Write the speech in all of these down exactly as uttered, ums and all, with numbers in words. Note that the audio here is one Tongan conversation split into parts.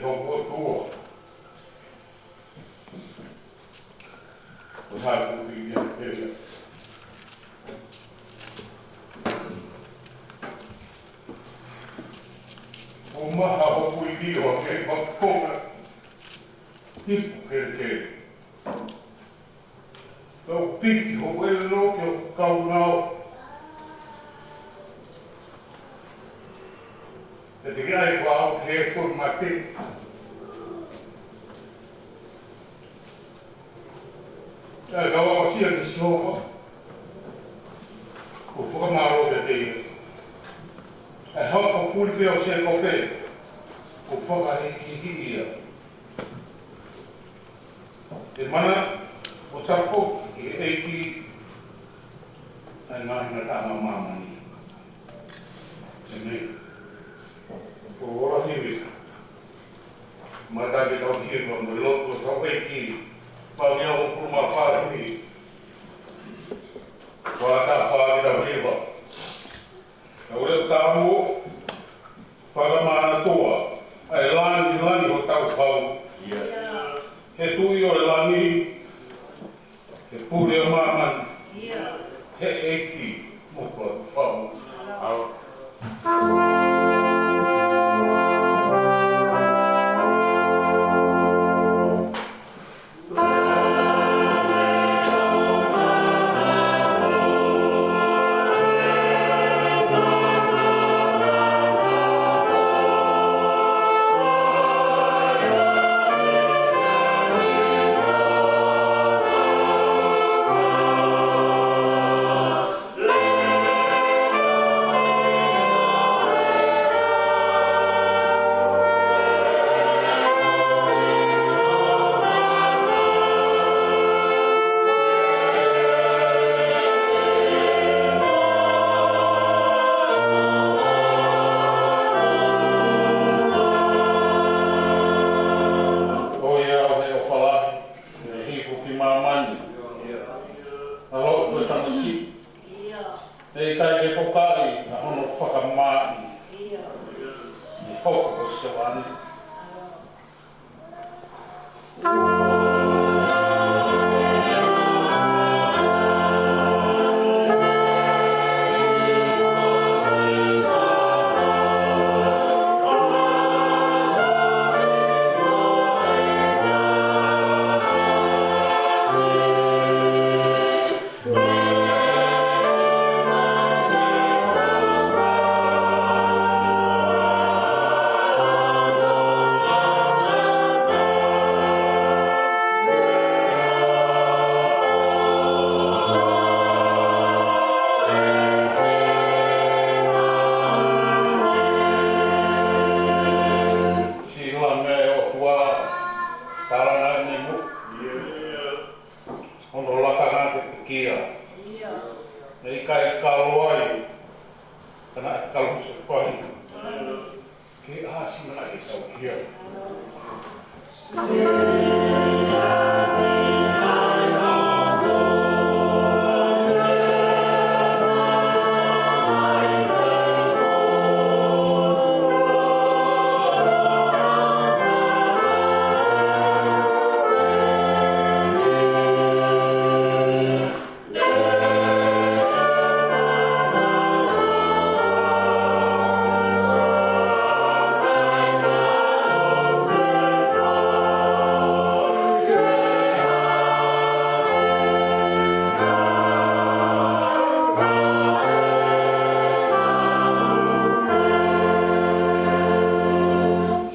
Hoku ʻOtua. Ko e hā ʻoku ou fie pehē? ʻOku maha hoku ʻilo ʻa e kiʻi konga hiku kelekele. Tau piki hoku ʻelo ki hoku kaungā ʻofa. ʻE teʻeki ai ke u aʻu ki he fonu mate. ʻE kau aʻusia ʻe Sihova. ʻOku ou fakamālō kiate ia. ʻE hoko fuli pē ʻo Sēkope. ʻOku ou fakahīkihiki ia. ʻE mana, ʻo tafoki ki he ʻEiki ʻa e ngaahi ngataʻanga ʻo māmani. ʻĒmeni. Ko e ola himi. Mātā ke tau hiva mo e lotu ʻa hotau ʻEiki. Fā mia hongofulu mā fā himi. Fā tā fā ke tau hiva. Tau lea tamu, Fakamānatuʻa ʻa e langilangi hotau hau. He Tuʻi ʻo e langi, he Pule ʻo māmani, he ʻEiki motuʻa tuʻu hau. ʻOiauē, ʻofa lahi, ʻe hifo ki māmani ʻa Lord ko e tamasiʻi. ʻE ʻikai ke pokaʻi ʻa hono fakamaaʻi. ʻE hoko ko Sione. Sila me ʻOtua, tala ngai ne mu. Hono lakanga ke pekia. ʻE ʻikai kalo ai, ka naʻe kalusefai. Ke ʻasi naʻe taukia.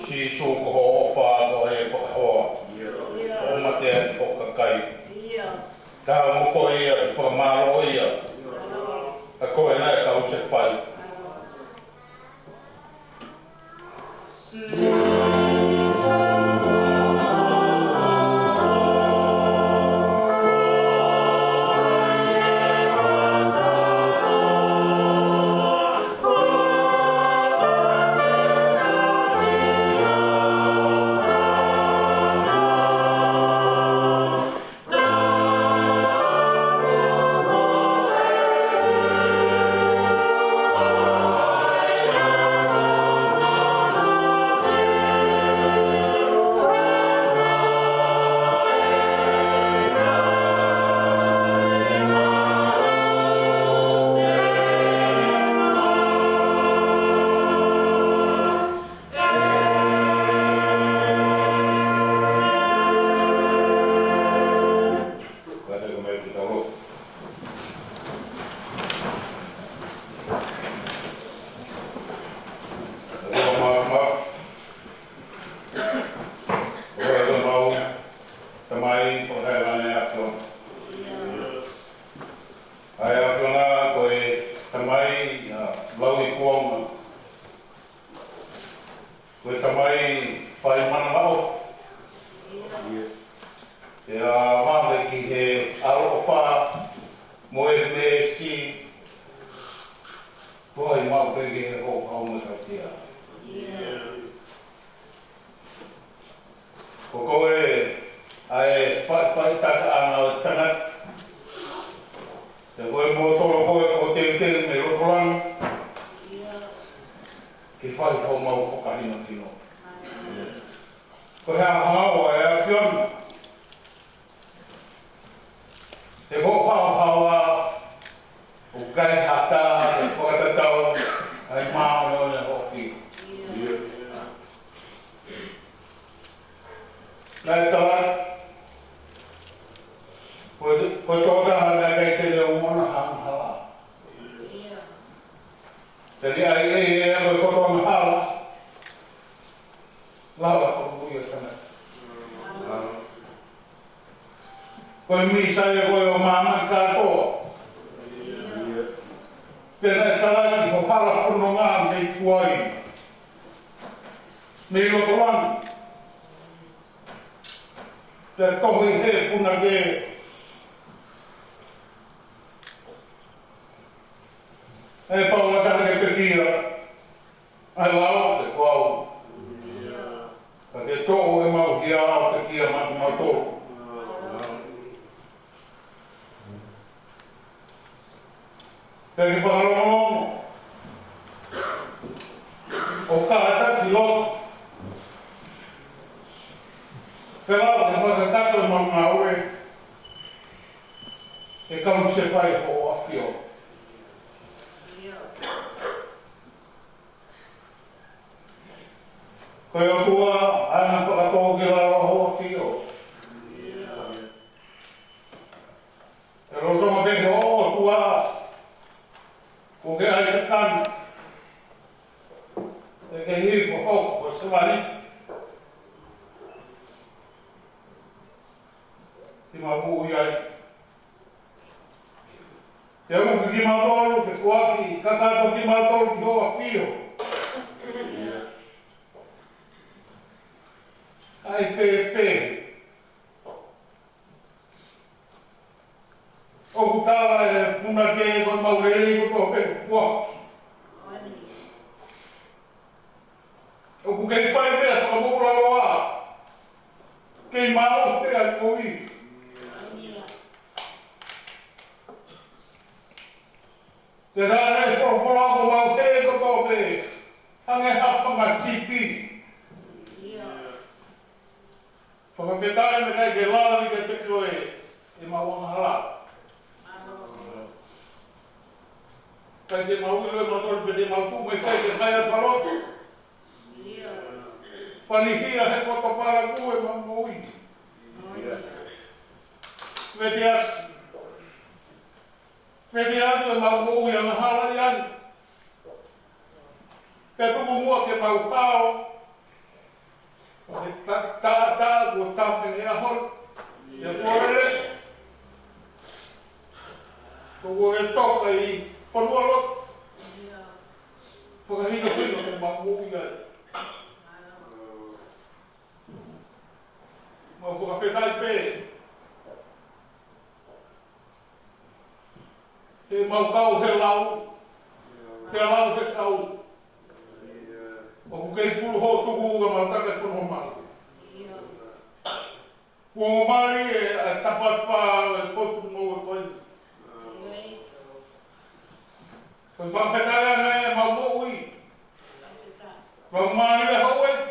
Sīsū ko hoʻo ʻofa ko e fakahoa. Hoʻo mate ʻaki hoku kakai. Tau mo koe ia, fakamālō ia. ʻA koe naʻe kalusefai. Ko e Tamai fai manavaʻofa. Pea vave ki he ʻaloʻofa mo e meesi, ko hai maʻu pē ki he houhau mo e tautea. Ko koe ʻa e faʻifaʻitakaʻanga ʻo e tangata. Pea ko e mōtolo koe kuo teuteu mei loto langi ke fai homau fakahinohino. Ko e haohaoa ʻa e ʻAfiona. He ko e haohaoa ʻoku ʻikai ha taha ke fakatatau ai mo e māʻoniʻoni ʻa hoʻo ʻAfio. Naʻe tala, ko e, ko e tokotaha naʻe ʻikai te ne ʻoua naʻa angahala. Pea ne ʻai ʻe ia ko e kotoa angahala, lava fakamoʻui ʻa e tangata. Ko e Mīsaia ko ē ʻo māmani kātoa. Pea naʻe tala ki ho hala fononga mei tuai, mei loto langi. Pea tohi he punake, ʻe pau ha taha ke pekia ʻa e lao ʻo e koau, ka ke toʻo ʻemau hia ʻo pekia maʻa kimautolu. Pea ke fakalongolongo ʻo kātaki loto, pea lava ke fakakakato ʻemau ngāue, ʻe Kalusefai hoʻo ʻAfio. Ko e ʻOtua, ʻa e anga fakatōkilalo hoʻo ʻAfio. ʻE lolotonga pē hoʻo ʻOtua, kuo ke ʻai e kakano, ʻe ke hifo hoko ko e sevāniti ke mau moʻui ai. Pea uki kimautolu, ke foaki kakato kimautolu ki hoʻo ʻAfio. ʻAi fēfē ʻoku tala ʻe he punake ko ʻemau lelei kotoa pē ʻoku foaki? ʻOku kei fai pē ʻa e fakamoʻulaloa, kei mālohi pē ʻa e kovi. Pea naʻe folofola ko ʻemau hē kotoa pē hangē ha fanga sipi. Fakafetaʻi, meʻa ke lava ni ke teke ʻo e, ʻemau angahala. ʻIkai te mau ʻilo ʻe mautolu pe te mau tuʻu mai fai ke fai ʻa e palota. Palihia he koto palaku ʻemau moʻui. Meʻa te atu, meʻa te atu ʻemau moʻui angahala ia ni. Pea tuku muʻa ke mau hao ʻo he ta-, ta-, ta-, kuo tafe he ʻaho ni. Pea kuo lele, kuo ke toka ʻi fonualoto. Fakahinohino ke mau moʻui ai. Mau fakafetaʻi pē he mau kau he lau, he lau he kau. ʻOku kei pulu hoʻo tuku ka mau taka e fono mali. Kuo mali e, ʻa e tapa fā ʻo e potu mo e koe. Ko e fakafetaʻi ange ʻemau moʻui. Mau mali e houʻeiki.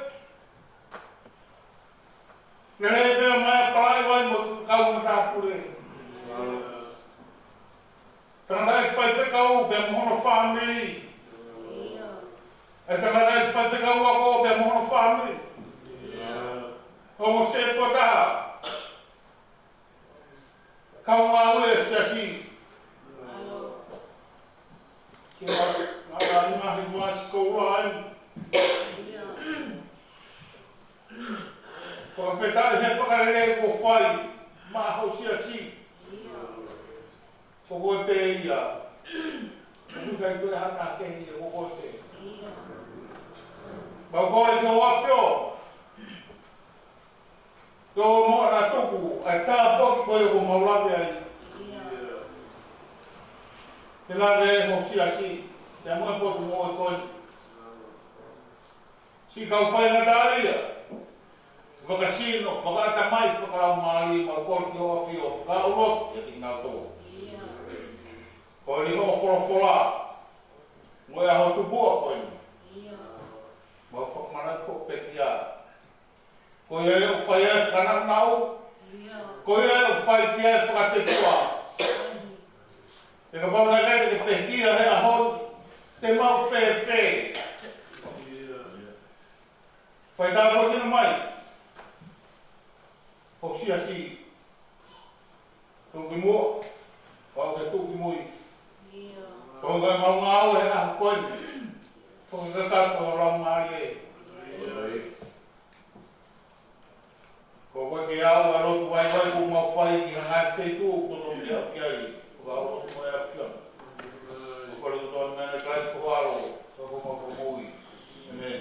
Lele pē mai ʻa Palaiwai mo e kau matāpule. Tangataʻeiki faifekau pea mo hono fāmili. ʻE tangataʻeiki faifekau ako pea mo hono fāmili. Ongo sētuata. Kau ngāue ʻa e siasi. Ke ma-, ma-, ma-, ma-, ma-, sikoula ai. Fakafetaʻi he fakalelei kuo fai maʻa ho siasi. Ko koe pē ia. ʻOku ʻikai toe ha taha kehe ia, ko koe pē. Mau kole ki hoʻo ʻAfio, ke mau tuku ʻa e tāpuaki ko ia ʻoku mau lave ai. Ke lave ai hoʻo siasi, ʻi he ngaahi potu moʻui ko eni. Siʻi kau faingataʻaʻia, fakasino, fakaʻatamai, fakalaumālie, mau kole ki hoʻo ʻAfio, fakaulo ʻiate kinautolu. Ko eni hoʻo folofola, mo e ʻaho tupuʻa ko eni. Mau fakamanatu hoʻo pekia. Ko ia ʻoku fai ai e fakanāunau. Ko ia ʻoku fai ki ai e fakatepua. He kapau naʻe ʻikai te ke pekia he ʻaho ni, te mau fēfē? Fai tāpuekina mai hoʻo siasi. Tuʻu ki muʻa, pau ke tuʻu ki mui. Ko e ngaahi mau ngāue he ʻaho ko eni. Fakakakato ʻo Laumālie. Ko koe ke ʻave ʻa e lotu vaivai ʻoku mau fai ki he ngaahi feituʻu ʻoku totonu ke aʻu ki ai. Ko e lotu mo e ʻAfio. Ko e lotu ʻa e meʻa ʻia Kalaisi ko ho ʻAlo, ko homau Fakamoʻui. ʻĒmeni.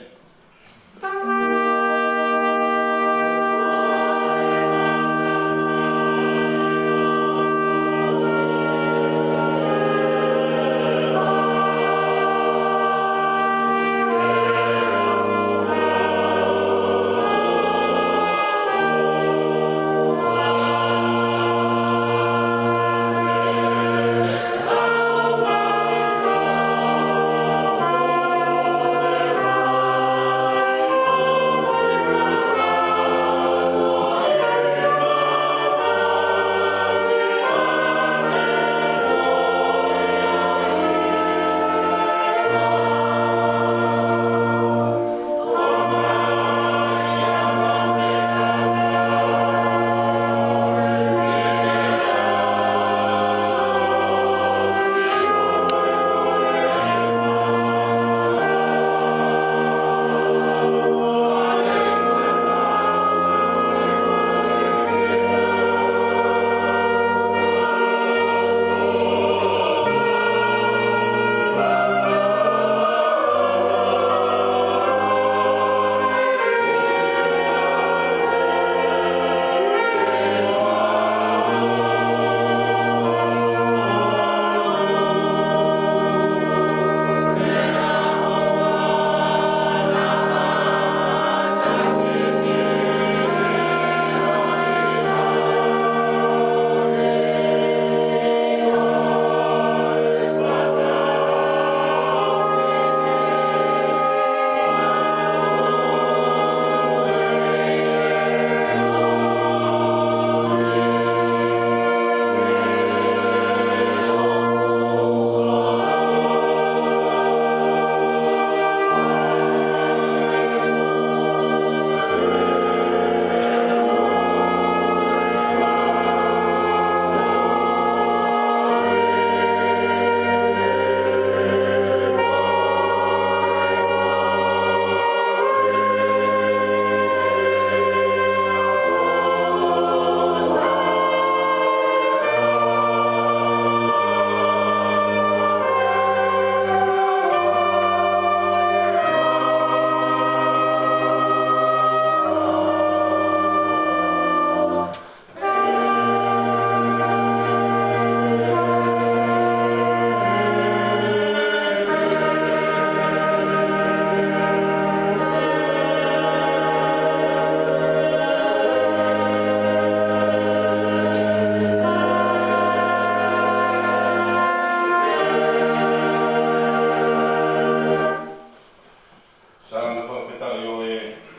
Saame fakafetaʻi ʻo e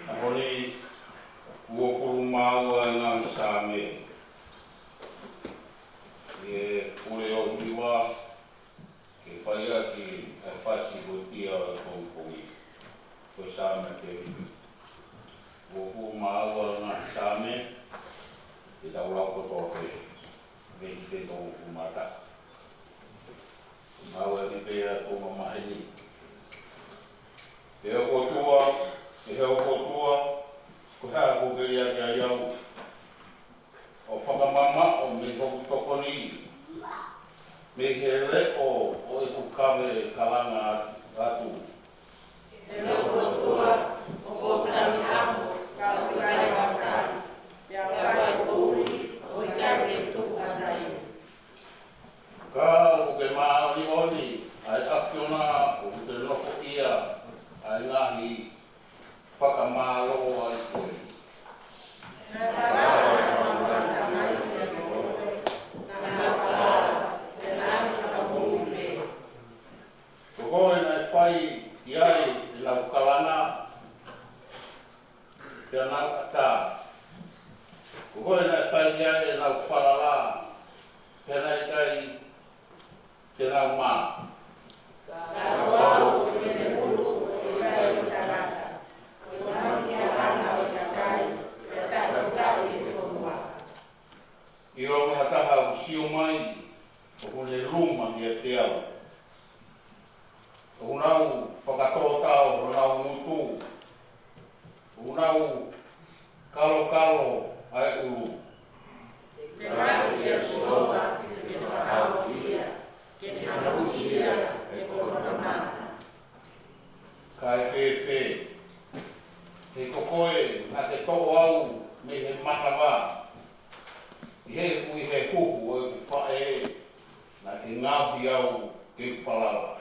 ʻaho ni, uofulu mā ua e ngaahi Saame. ʻI he pule ʻo e hiva, ke fai ʻaki ʻa e fasi ko ia ʻo e pongipongi. Ko e Saame Tēvita. Uofulu mā ua e ngaahi Saame, ke tau lau kotoa pē, veesi pē tolu uofulu mā taha. Mau ʻi pē ʻa e fakamamahi ni. ʻE ʻOtua, ʻe he ʻOtua, ko e hā ʻoku ke liʻaki ai au, ʻo fakamamaʻo mei hoku tokoni, mei he leʻo ʻo ʻeku kave kalanga atu? ʻE he ʻOtua, pea nau ʻatā. Ko koe naʻe fai ki ai ʻenau falala, pea naʻe ʻikai te nau mā. Ka ko au ko e mele mulu ʻo e kai ʻo e tangata, ko e manukiʻanga ʻo e kakai, pea taʻetokanga ʻi he fonua. ʻIlo mai ha taha ʻoku sio mai, ʻoku ne luma kiate au. ʻOku nau fakatōtao honau ngutu, ʻoku nau kalokalo ʻa e ʻulu. Pea ko ia Sihova te ne fakahaofi ia, ke ne hamusi ia ʻe he kolona mana. Kae fēfē, he ko koe naʻa ke toʻo au mei he manava, ʻi heʻeku ʻi he huhu ʻo ʻeku faʻē, naʻa ke ngaohi au ke u falala.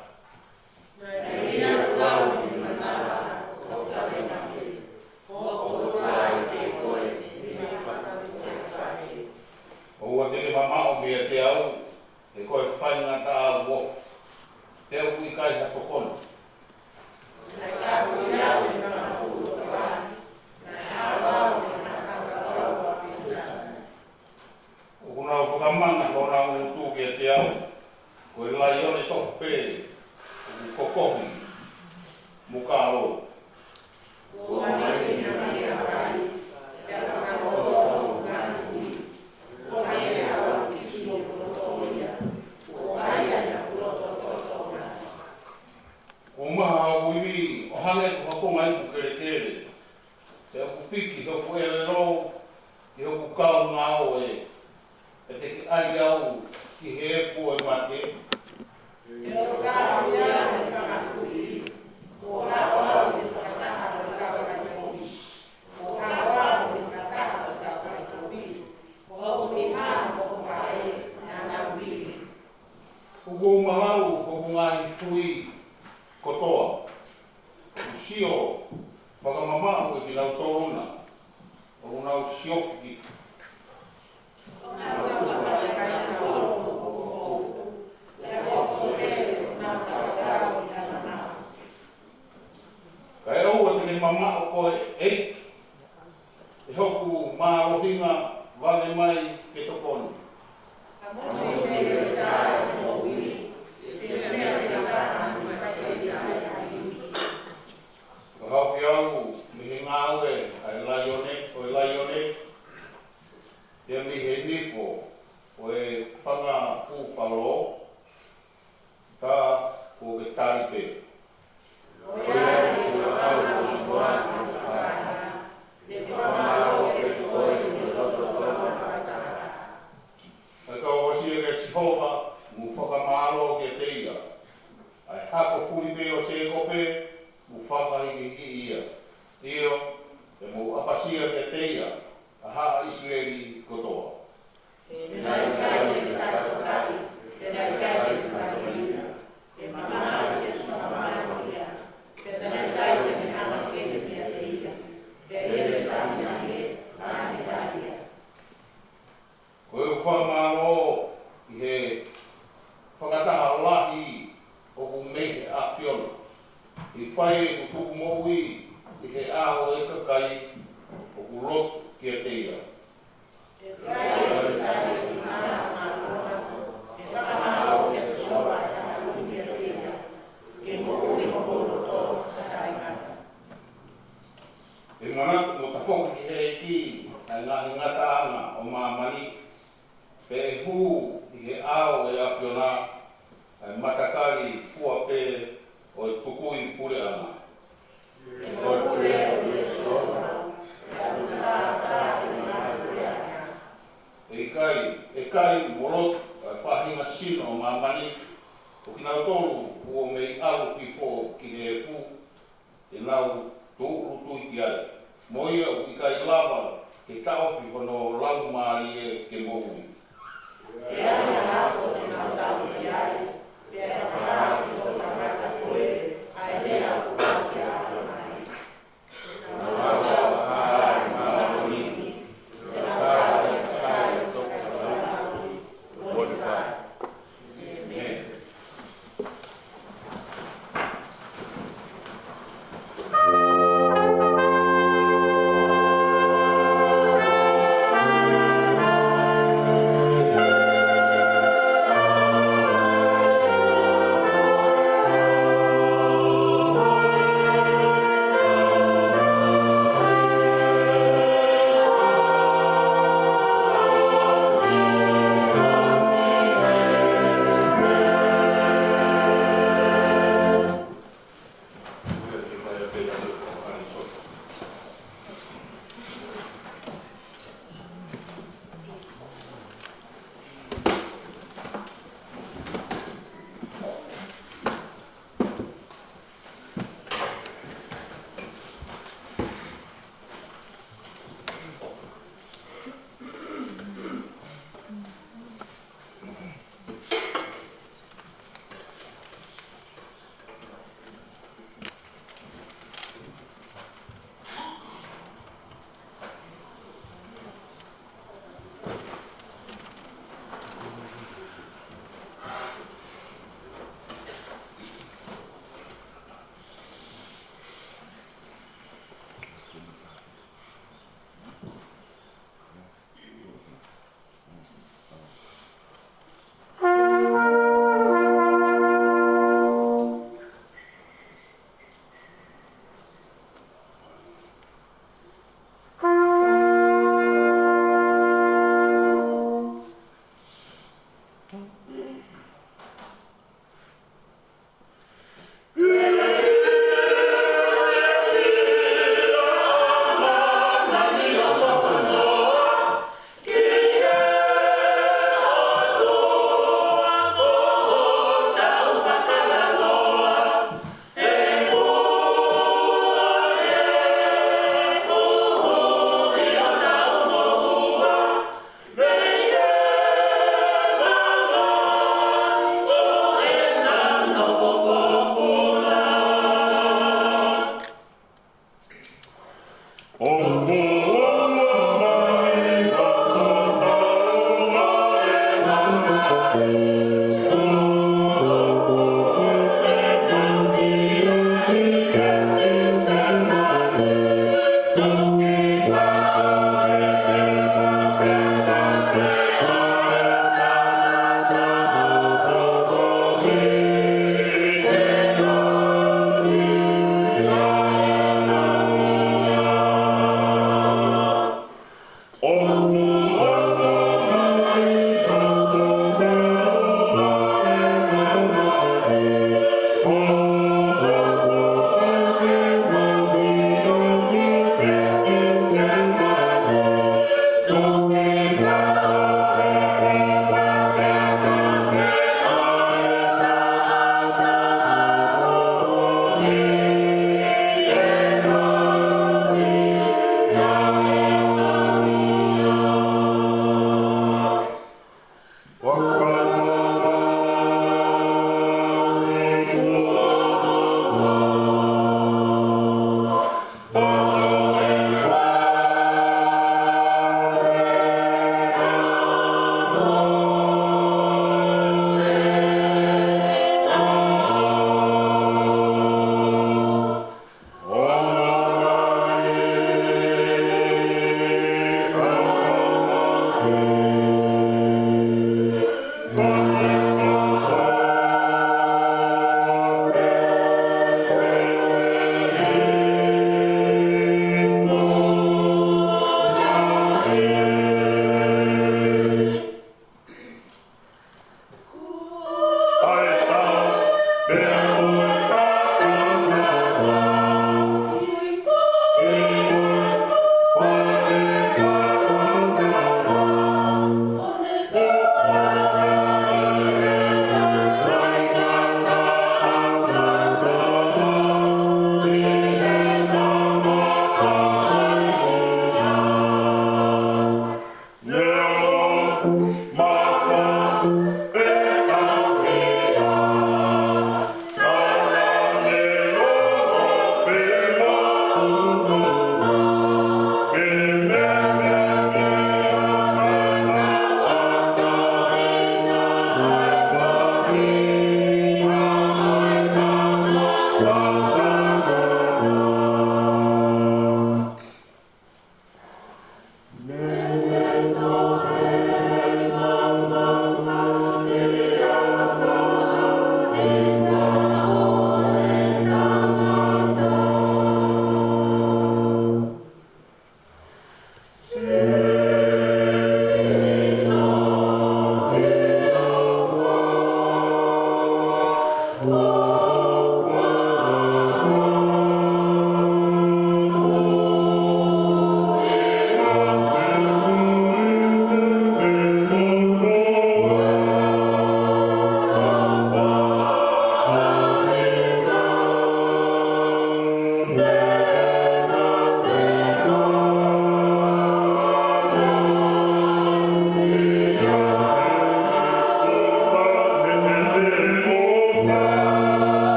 Naʻe ʻiate au ʻi he manava ʻo hoku taʻengata, ko hoku ʻofa ʻiate koe ʻi he fanga ʻo e faʻē. ʻOua te ke mamaʻo meiate au, he ko e faingataʻa au ʻoku ou fai, pea ʻoku ʻikai ha tokoni. Naʻe kapu au ʻe he fanga puʻu ʻo e lahi, naʻe haʻu au ʻi he hanga ʻo e ʻapi sānai. ʻOku nau fakamana honau ngutu kiate au, ko e laione tofu pē ʻoku kokohi mo kālou. Kuo ʻoange ʻe he Tamai ʻa e vai, pea ʻoku nau ʻoʻoto ʻi hoku ngaahi hui. Kuo ʻoange ʻe he ʻAlo ʻa e kisi hoku loto ia, kuo ʻai ia ʻi hoku loto totongi. Kuo maha hoku ivi ʻo hangē ko ha konga ipu kelekele, pea ʻoku piki hoku ʻelelo ʻi hoku kaungāʻapi. Pea te ke ʻai au ki he efu ʻo e mate. Te u kau au ʻi he fanga kuili, kuo haʻu au ʻi he fakataha ʻo e kau faitoʻi. Kuo haʻu au ʻi he fakataha ʻo e kau faitoʻi, ko hoku nima mo hoku vaʻe naʻa nau vili. ʻOku ou malau hoku ngaahi tui kotoa. ʻOku sio fakamamaʻu ʻa kinautolu na, ʻoku nau siofi ki. Kae ʻoua te ke mamaʻo koe, ʻEiki, ʻe hoku mālohinga, vale mai ke tokoni. Ka haofi au mei he ngāue ʻa e laione, ʻo e laione, pea mei he nifo ʻo e fanga pūfalo, ka kuo ke tali pē. Ko ia ʻoku ʻi ai ʻa e moana ʻo e kāinga, te u fakamālō kiate koe ʻi he loto ʻo e fakataha. ʻA e kau aʻusia kia Sihova, mou fakamālō kiate ia. ʻA e hako fuli pē ʻo Sēkope, mou fakahīkihikiʻi ia. ʻIo, pea mou ʻapasia kiate ia, ʻa haʻa ʻIsileli kotoa. He naʻe ʻikai te ne taʻetokaʻi, he naʻe ʻikai te ne fakamoʻui ia. He mamahi ʻi he sino mālohi ia, he naʻe ʻikai te ne hanga ʻo kehe meiate ia. He ʻi heʻene tali ange, naʻa ne tali ia. Ko ʻeku fakamālō ʻi he fakataha lahi ʻoku mei he ʻAfiona. ʻI he fai ʻeku tuku moʻui ʻi he ʻao ʻo e kakai ʻoku lotu kiate ia. ʻE ʻikai ʻe sitani ʻi māmani ʻa e mākona, ʻe fakamālō kia Sihova ʻa e ʻalu kiate ia, ke moʻui homou loto ʻo taʻengata. ʻE manatu mo tafoki ki he ʻEiki ʻa e ngaahi ngataʻanga ʻo māmani, pea ʻe hū ʻi he ʻao ʻo e ʻAfiona ʻa e matakali fua pē ʻo e tukui puleʻanga. Ko e pule ʻo Sihova, ʻe ʻalu kākā ʻi he ngaahi puleʻanga. ʻE ʻikai, ʻe kai mo lotu ʻa e faʻahinga sino ʻo māmani, ko kinautolu kuo mei ʻalu hifo ki he efu, te nau tūʻulutui ki ai. Mo ia ʻoku ʻikai lava ke taʻofi hono laumālie ke moʻui. Pea ʻi he ʻaho te nau tau ki ai, pea fakahā ki hoʻo tangata ko ē ʻa e meʻa ʻoku ʻalu ki ai. Nau lau ʻa e māʻoniʻoni, pea nau tau ki he kakai ʻoku tokolahi. Mo e fai. ʻĒmeni.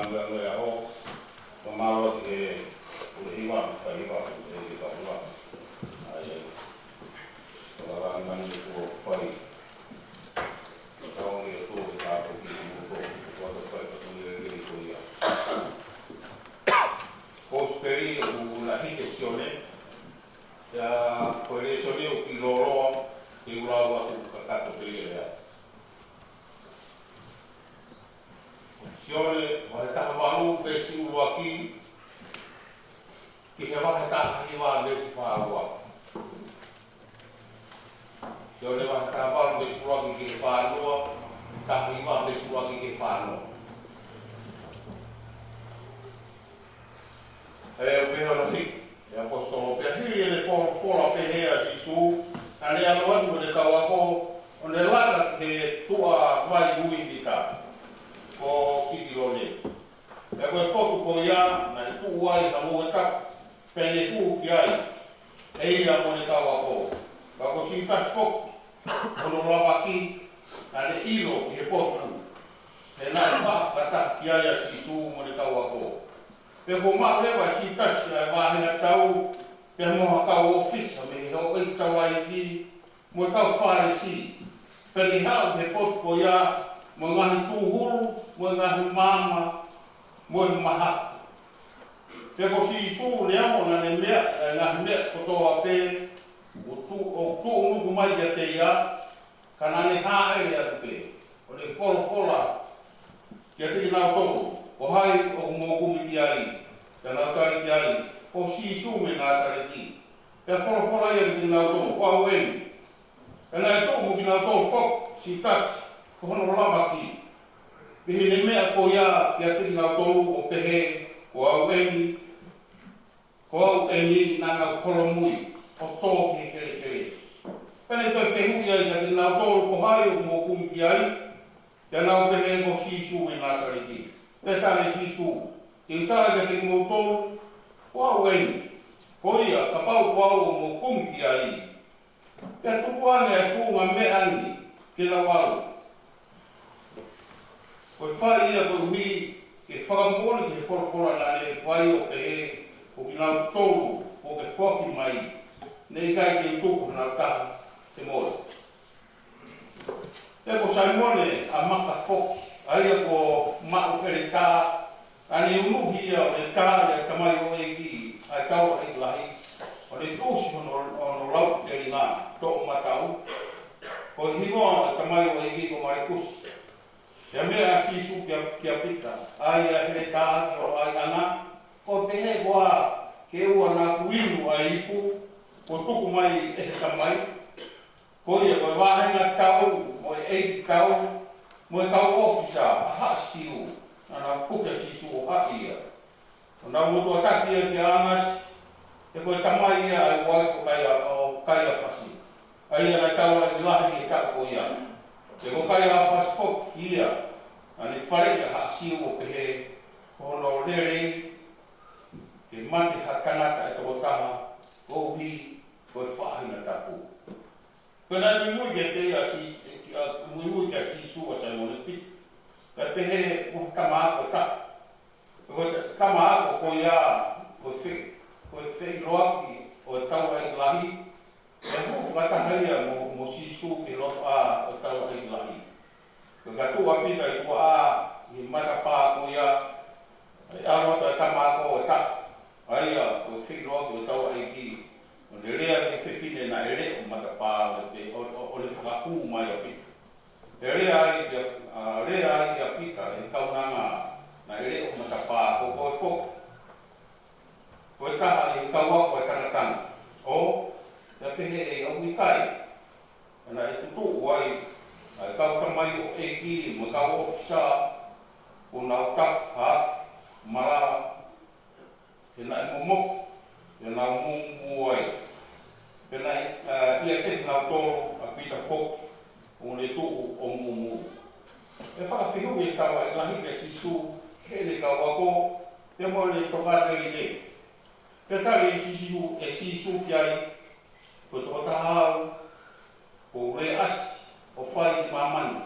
Ngā ngā ʻaho, ka mālō ki he ʻuluhiva, faiva, ʻe he kaula. ʻA ia, ko e lava ngā ngā kuo fai. Ka tau ni e tō, e tāpō ki he moto, ko e fai ka tō ni e kei ko ia. Kosipeli ʻoku na hiki ʻe Sione, ia ko e lēsoni ʻoku ʻi loloa, te u lau atu kakato pē ia. Sione, vahe taha valu, veesi ʻuluaki, ki he vahe taha hiva, veesi fā ua. Sione vahe taha valu, veesi ʻuluaki ki he fā ua, taha hiva, veesi ʻuluaki ki he fā ua. ʻE, ʻoku pehē hono hiki ʻe he ʻaposetolo: Pea hili ʻene folofola pehē ʻa Sīsū, naʻa ne ʻalu atu mo ʻene kau ako, ʻo ne laka ki he tuʻa vai ui Pita, ko Kitilone. Pea ko e potu ko ia, naʻe tuʻu ai ha ngoue tapu, pea ne hū ki ai, ʻe ia mo ʻene kau ako. Ka ko Siutasi foki, hono lavaki, naʻa ne ʻilo ki he potu, he naʻe faʻa fakataha ki ai ʻa Sīsū mo ʻene kau ako. Pea kuo maʻu leva ʻe Siutasi ʻa e vāhenga tau, pea mo ha kau ʻōfisa mei he houʻeiki taulaʻeiki, mo e kau Fālesi, pea ne haʻu ki he potu ko ia, mo e ngaahi tūhulu, mo e ngaahi maama, mo e mahafu. Pea ko Sīsū, neongo naʻa ne meaʻi ʻa e ngaahi meʻa kotoa pē ʻoku tu-, ʻoku tuʻunuku mai kiate ia, ka naʻa ne hāʻele atu pē, ʻo ne folofola kiate kinautolu: Ko hai ʻoku mou kumi ki ai? Pea nau tali ki ai: Ko Sīsū mei Nāsaleti. Pea folofola ia kiate kinautolu: Ko au eni. Pea naʻe tuʻu mo kinautolu foki ʻa Siutasi, ko hono lavaki, mei heʻene meʻa ko ia kiate kinautolu, ʻo pehē: Ko au eni, ko au eni. Naʻa nau holomui, ʻo tō ki he kelekele. Pea ne toe fehuʻi ai kiate kinautolu: Ko hai ʻoku mou kumi ki ai? Pea nau pehē: Ko Sīsū mei Nāsaleti. Pea tali ʻe Sīsū: Te u tala kiate kimoutolu, ko au eni. Ko ia, kapau ko au ʻoku mou kumi ki ai, pea tuku ange ʻa e tuʻunga meʻa ni ke nau ʻalu. Ko e fai ia koeʻuhi ke fakamoʻoni ki he folofola naʻa ne fai, ʻo pehē: Ko kinautolu kuo ke foaki mai, naʻe ʻikai te u tuku hanau taha ke mole. Pea ko Saimone ʻa Maka foki, ʻa ia ko e maʻu ʻeletā, naʻa ne unuhi ia ʻo ne tali ʻa e tamaioʻeiki ʻa e taulaʻeiki lahi, ʻo ne tuʻusi hono, hono lauʻi telinga toʻomataʻu. Ko e hingoa ʻo e tamaioʻeiki ko Malekusi. Pea meʻa ʻa Sīsū kia, kia Pita: ʻAi ʻa e ʻeletā ki hoʻo ʻaiʻanga, ko e pehē koā ke ʻoua naʻa ku inu ʻa e ipu kuo tuku mai ʻe he Tamai? Ko ia, ko e vāhenga tau, mo e ʻeiki tau, mo e kau ʻōfisa ʻa haʻa Siu, naʻa nau puke ʻa Sīsū ʻo haʻi ia, ʻo nau motuʻataki ia kia ʻAnasi, he ko e tamai ia ʻa e uaifi ʻo Kaia-, ʻo Kaiafasi, ʻa ia naʻe taulaʻeiki lahi ʻi he taʻu ko ia. He ko Kaiafasi foki ia naʻa ne faleʻi ʻa haʻa Siu, ʻo pehē: Ko hono lelei ke mate ha tangata ʻe toko taha koeʻuhi ko e faʻahinga tapu. Pea naʻe muimui kiate ia ʻa Sī-, ʻe, ki-, ʻa, muimui kia Sīsū ʻa Saimone Pita, pea pehē: Ko e tama ako ʻe taha. Ko e tama ako ko ia, ko e fe-, ko e feʻiloaki ʻo e taulaʻeiki lahi. Pea hū fakataha ia mo, mo Sīsū ki he lotoʻā ʻo e taulaʻeiki lahi. Pea ka tuʻu ʻa Pita ʻi tuʻa ʻi he matapā ko ia, ʻe ʻalu atu ʻa e tama ako ʻe taha, ʻa ia ko e feʻiloaki ʻo e taulaʻeiki, ʻo ne lea ki he fefine naʻe leʻo matapā, ʻo ne pe-, ʻo, ʻo, ʻo ne fakahū mai ʻa Pita. Pea lea ai kia, ʻa, lea ai kia Pita ʻe he kaunanga naʻe leʻo matapā: Ko koe foki, ko e taha ʻi he kau ako ʻa e kangatanga. ʻO, pea pehē ʻe ia: ʻOku ʻikai. Pea naʻe tutuʻu ai ʻa e kau tamaioʻeiki mo e kau ʻōfisa, kuo nau tafu ha afi malala, he naʻe momoko, pea nau mūmū ai. Pea naʻe, ʻa, ʻiate kinautolu ʻa Pita foki, ʻo ne tuʻu ʻo mūmū. ʻE fakafehuʻi ʻe he taulaʻeiki lahi kia Sīsū ki heʻene kau ako, pea mo ʻene tokāteline. Pea tali ʻe Sīsū, ʻe Sīsū ki ai: Ko e tokotaha au kuo u lea ʻasi ʻo fai ʻi māmani,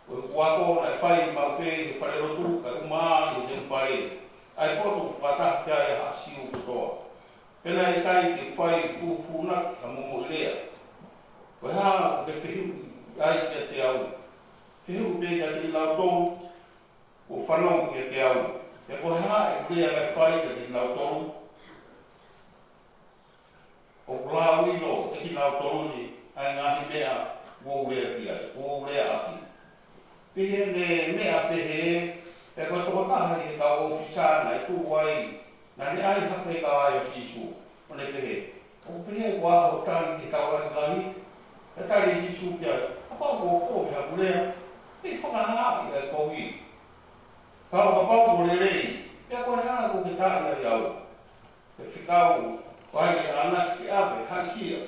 Ko ʻeku ako naʻe fai maʻu pē ʻi he falelotu, kae ʻumaʻā ʻi he temipale, ʻa e potu ʻoku fakataha ki ai ʻa e Siu kotoa. Pea naʻe ʻikai ke fai fufuunaki ha momoʻi lea. Ko e hā ʻoku ke fehuʻi ai kiate au? Fehuʻi pē kiate kinautolu ʻoku fanongo kiate au. Pea ko e hā ʻeku lea naʻe fai kiate kinautolu? ʻOku lau ʻilo ʻe kinautolu ni ʻa e ngaahi meʻa kuo u lea ki ai, kuo u lea ʻaki. Pea ne meʻa pehē, pea ko e tokotaha ʻi he kau ʻōfisa naʻe tuʻu ai, naʻa ne ʻai hake ki ai ʻa Sīsū, ʻo ne pehē, ʻoku pehē koā hoʻo tali ki he taulaʻeiki lahi? Pea tali ʻe Sīsū ki ai, kapau kuo u kovi haku lea, ʻe fakahā ʻe koe. Ka ʻo kapau kuo lelei, pea ko e hā ʻoku ke tali ai au? Pea fekau ʻa e ʻanasi ke ʻave ʻa Haʻisia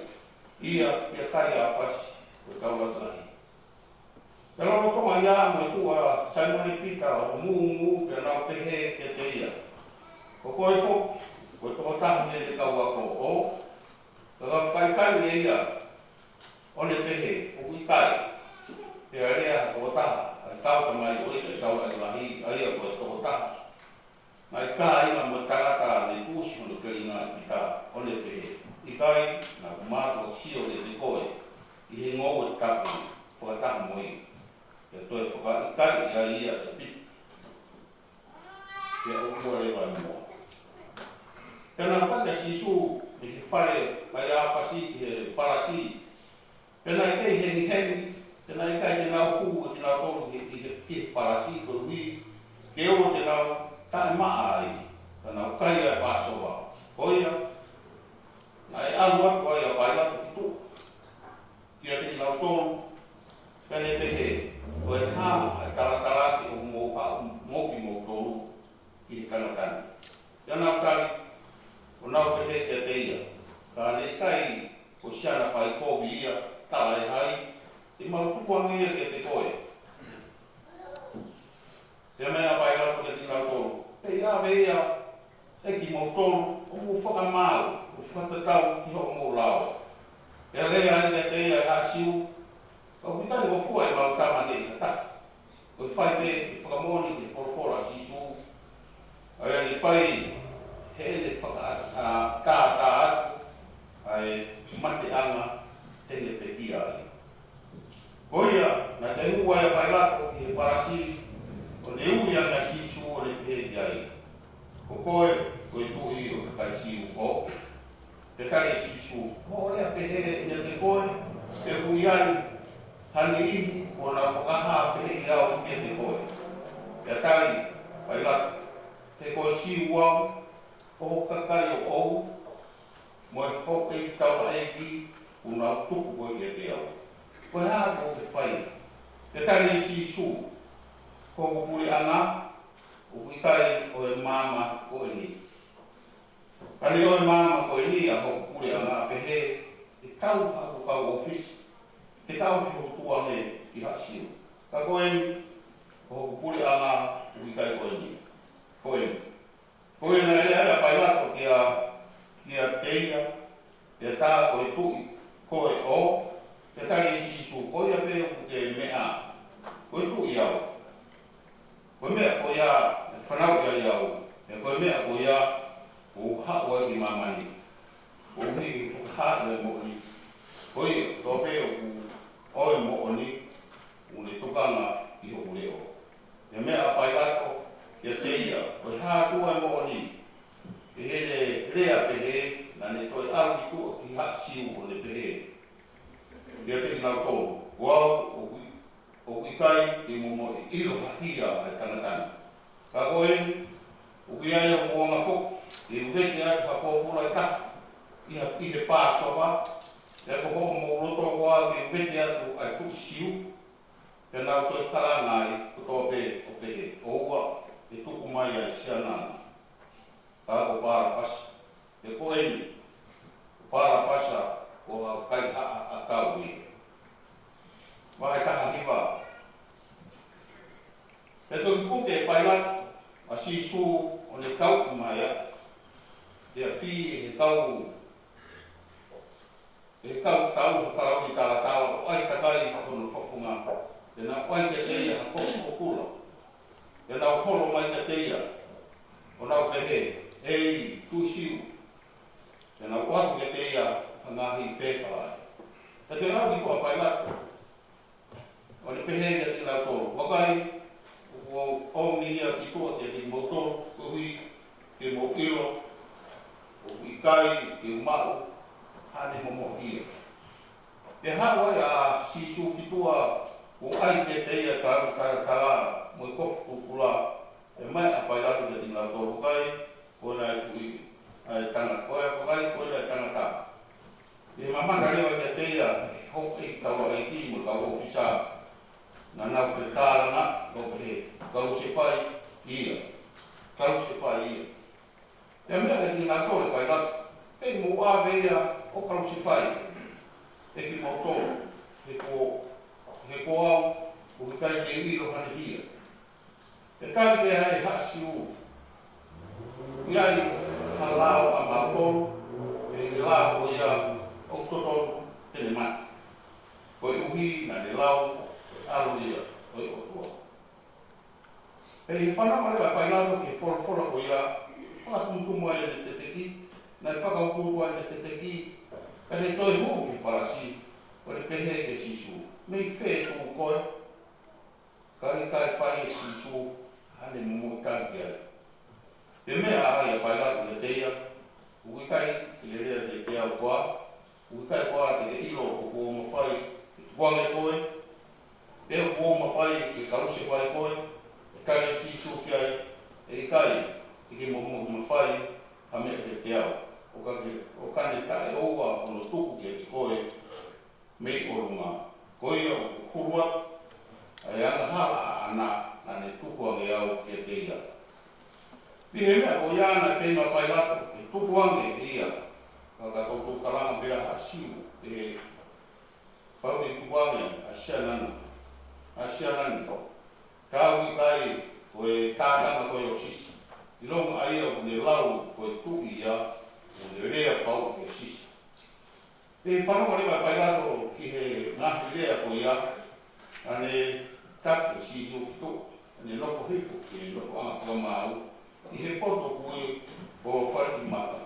ia kia Kaiafasi ko e taulaʻeiki lahi. Pea lolotonga ia mo e tuʻu ʻa Saimone Pita ʻo mūmū, pea nau pehē kiate ia, ko koe foki ko e tokotaha mei he kau ako, ʻo ka ka fakaʻikaiʻi ʻe ia, ʻo ne pehē, ʻoku ʻikai. Pea lea ha tokotaha ʻa e kau tamaioʻeiki ʻo e taulaʻeiki lahi, ʻa ia ko e tokotaha naʻe kāinga mo e tangata naʻe tuʻusi hono telinga ʻe Pita, ʻo ne pehē, ʻikai, naʻa ku mātuʻaki sio kiate koe ʻi he ngoue tapu fakataha mo ia, pea toe fakaʻikaiʻi ʻa ia ʻe Pita, pea ʻoua leva ʻe moa. Pea nau taki ʻa Sīsū mei he fale ʻo Kaiafasi ki he palasi. Pea naʻe kei hengihengi, pea naʻe ʻikai ke nau hū ʻe kinautolu ki he, ki he, ki he palasi, koeʻuhi ke ʻoua te nau taʻemaʻa ai, ka nau kai ʻa e Pāsova. Ko ia, naʻe ʻalu atu ai ʻa Pailato ki tuʻa kiate kinautolu, pea ne pehē, ko e hā ʻa e talatalaaki ʻoku mou haʻu mo kimoutolu ki he tangata ni? Pea nau tali, ʻo nau pehē kiate ia, ka ne ʻikai ko siana faikovi ia, tala ʻe hai, te mau tuku ange ia kiate koe. Pea meʻa ʻa Pailato kiate kinautolu, pea ʻave ia ʻe kimoutolu ʻo mou fakamaau, ʻo fakatatau ki hoʻomou lao. Pea lea ai kiate ia ʻa e Siu, ka ʻoku ʻikai ngofua ʻemau tama ʻi ha taha. Ko e fai pē ke fakamoʻoni ki he folofola ʻa Sīsū, ʻa ia ne fai heʻene fakatātā atu ʻa e mateʻanga te ne pekia ai. Ko ia, naʻe toe hū ai ʻa Pailato ki he palasi, ʻo ne ui ange ʻa Sīsū, ʻo ne pehē ki ai, ko koe ko e tuʻi ʻo e kakai Siu, ho? Pea tali ʻe Sīsū, ko hoʻo lea pehē ʻiate koe, pea ʻoku ʻi ai ha niʻihi kuo nau fakahā pehē au kiate koe. Pea tali ʻe Pailato, he ko e Siu au, ʻo ho kakai ʻoʻou, mo e houʻeiki taulaʻeiki kuo nau tuku koe kiate au. Ko e hā ʻoku ke fai? Pea tali ʻe Sīsū, ko hoku puleʻanga ʻoku ʻikai ʻo e maama ko eni. Ka ne ʻo e maama ko eni ʻa hoku puleʻanga, pehē ʻe tau haku kau ʻōfisa ke taʻofi hoku tuʻa mei he Siu. Ka ko eni, ko hoku puleʻanga ʻoku ʻikai ko eni. Ko eni. Ko ia naʻe lea ai ʻa Pailato kia, kiate ia, pea tā ko e tuʻi koe ʻo? Pea tali ʻe Sīsū, ko ia pē ʻoku ke meʻa, ko e tuʻi au. Ko e meʻa ko ia ʻe fanauʻi ai au, pea ko e meʻa ko ia ʻoku ou haʻu ai ki māmani, koeʻuhi ke fakahā ʻa e moʻoni. Ko ia, kotoa pē ʻoku ʻo e moʻoni, ʻoku ne tokanga ki hoku leʻo. Pea meʻa ʻa Pailato kiate ia, ko e hā atu ʻa e moʻoni? Pea ne lea pehē, naʻa ne toe ʻalu ki tuʻa ki he Siu, ʻo ne pehē kiate kinautolu, ko au ʻoku ʻoku ʻikai te mou momoʻi ʻilo ha hia ʻa e tangata ni. Ka ko eni, ʻoku ʻi ai hoʻomou anga foki ke u vete atu ha pōpula ʻe taha ʻi ha, ʻi he Pāsova, pea ko hoʻomou loto koā ke u vete atu ʻa e tuʻi Siu? Pea nau toe kalanga ai kotoa pē ʻo pehē, ʻoua, ʻe tuku mai ʻa e siana ni, ka ko Palapasa. Pea ko eni, ko Palapasa ko ha kaihaʻa ʻakau ia. Vahe taha hiva. Pea toki puke ʻe Pailato ʻa Sīsū, ʻo ne kau mai ʻa e fī ʻe he kau, ʻe he kau tauhi ha kalauni talatala, ʻo ʻai takai hono fofonga. Pea naʻe ʻai kiate ia ha kofu pōpula. Pea naʻe holo mai kiate ia, ʻo nau pehē, ʻEiki, Tuʻi Siu. Pea naʻe ʻoatu kiate ia ha ngaahi pēpela. Pea toe lau kituʻa ʻa Pailato, ʻo ne pehē kiate kinautolu, Vakai, ʻoku ou ʻomi ia kituʻa kiate kimoutolu, koeʻuhi ke mou ʻilo ʻoku ʻikai ke u maʻu haʻane momoʻi ia. Pea haʻu ai ʻa Sīsū kituʻa, ʻo ʻai kiate ia ʻa e talatala mo e kofu pōpula. Pea ʻomai ʻa Pailato kiate kinautolu, Vakai, ko ena ʻa e tuʻi, ʻa e tangata, ko e, vakai, ko ena ʻa e tangata. Pea mamata leva kiate ia ʻe he houʻeiki taulaʻeiki mo e kau ʻōfisa, naʻa nau fekālanga, ʻo pehē, Kalusefai ia, kalusefai ia. Pea meʻa leva kiate kinautolu ʻa Pailato, Pea mou ʻave ia ʻo kalusefai ʻe kimoutolu, he ko, he ko au, ʻoku ʻikai ke u ʻilo haʻane hia. Pea tali pē ʻe he haʻa Siu, ʻOku ʻi ai ha lao ʻamautolu, ʻi he lao ko ia ʻoku totonu ke ne mate, koeʻuhi naʻa ne lau ko e ʻAlo ia ʻo e ʻOtua. Pea ʻi he fanongo leva ʻa Pailato ki he folofola ko ia, fakatumutumu ai ʻene teteki, naʻe fakautuutu ai ʻene teteki, pea ne toe hū ki he palasi, ʻo ne pehē kia Sīsū, Mei fē ʻoku koe? Ka ʻikai fai ʻe Sīsū haʻane momoʻi tali ki ai. Pea meʻa ai ʻa Pailato kiate ia, ʻOku ʻikai te ke lea kiate au koā? ʻOku ʻikai koā te ke ʻilo ʻoku ou mafai ke tukuange koe? Pe ʻoku ou mafai ke kalusefai koe? Pea tali ʻe Sīsū ki ai, ʻE ʻikai te ke momoʻi mafai ha meʻa kiate au, ʻo ka ke, ʻo ka ne taʻeʻoua hono tuku kiate koe mei ʻolunga. Ko ia ʻoku hulu atu ʻa e angahala ʻaʻana, naʻa ne tukuange au kiate ia. ʻI he meʻa ko ia naʻe feinga ʻa Pailato ke tukuange ia, ka ka toutou kalanga pē ʻa e haʻa Siu, ʻE, kapau te ke tukuange ʻa Siana ni, ʻa Siana ni, ka ʻoku ʻikai ko e tātanga koe ʻo Sisa. ʻIlonga ʻa ia ʻoku ne lau ko e tuʻi ia, ʻoku ne lea pau ʻo Sisa. Pea fanongo leva ʻa Pailato ki he ngaahi lea ko ia, naʻa ne taki ʻa Sīsū kituʻa, naʻa ne nofo hifo ki he nofoʻanga fakamaau, ʻi he potu kui ko Falimata,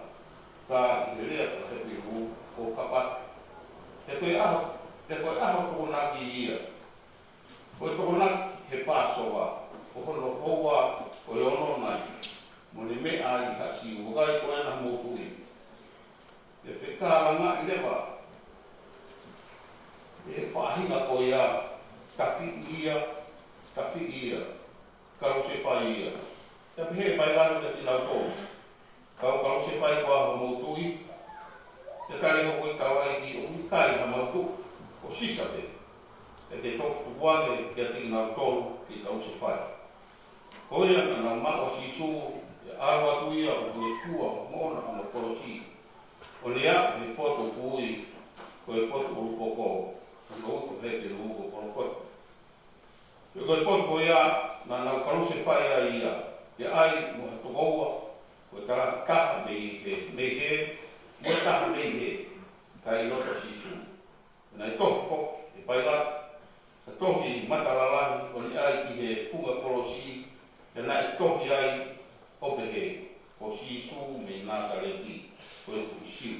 ka ʻi he lea faka-Hepelū ko Kapata. Pea ko e ʻaho, pea ko e ʻaho Tokonaki ia, ko e Tokonaki he Pāsova, ko hono houa ko e ono nai, mo ne meʻa ai ʻa e haʻa Siu, Vakai, ko ena homou tuʻi. Pea fekālangaʻi leva ʻe he faʻahinga ko ia, Tafiʻi ia, tafiʻi ia, kalusefai ia. Pea pehē ʻe Pailato kiate kinautolu, Kau kalusefai koā homou tuʻi? Pea tali ʻe he houʻeiki taulaʻeiki, ʻOku ʻikai hamau tuʻi, ko Sisa pē. Pea ke toki tukuange kiate kinautolu ke kalusefai. Ko ia naʻa nau maʻu ʻa Sīsū, pea ʻalu atu ia ʻo ne fua moʻona hono kolosi, ʻo ne aʻu ki he potu kui, ko e potu ʻulukoko, ʻoku ui faka-Hepelū ko Kolokota. Pea ko e potu ko ia naʻa nau kalusefai ai ia, pea ʻai mo ha toko ua, ko e taha, taha mei he, mei he, mo e taha mei he, kae ʻi loto ʻo Sīsū. Pea naʻe tohi foki ʻe Pailato ha tohi matalalahi, ʻo ne ʻai ki he funga kolosi, pea naʻe tohi ai ʻo pehē, Ko Sīsū mei Nāsaleti, ko e tuʻi Siu.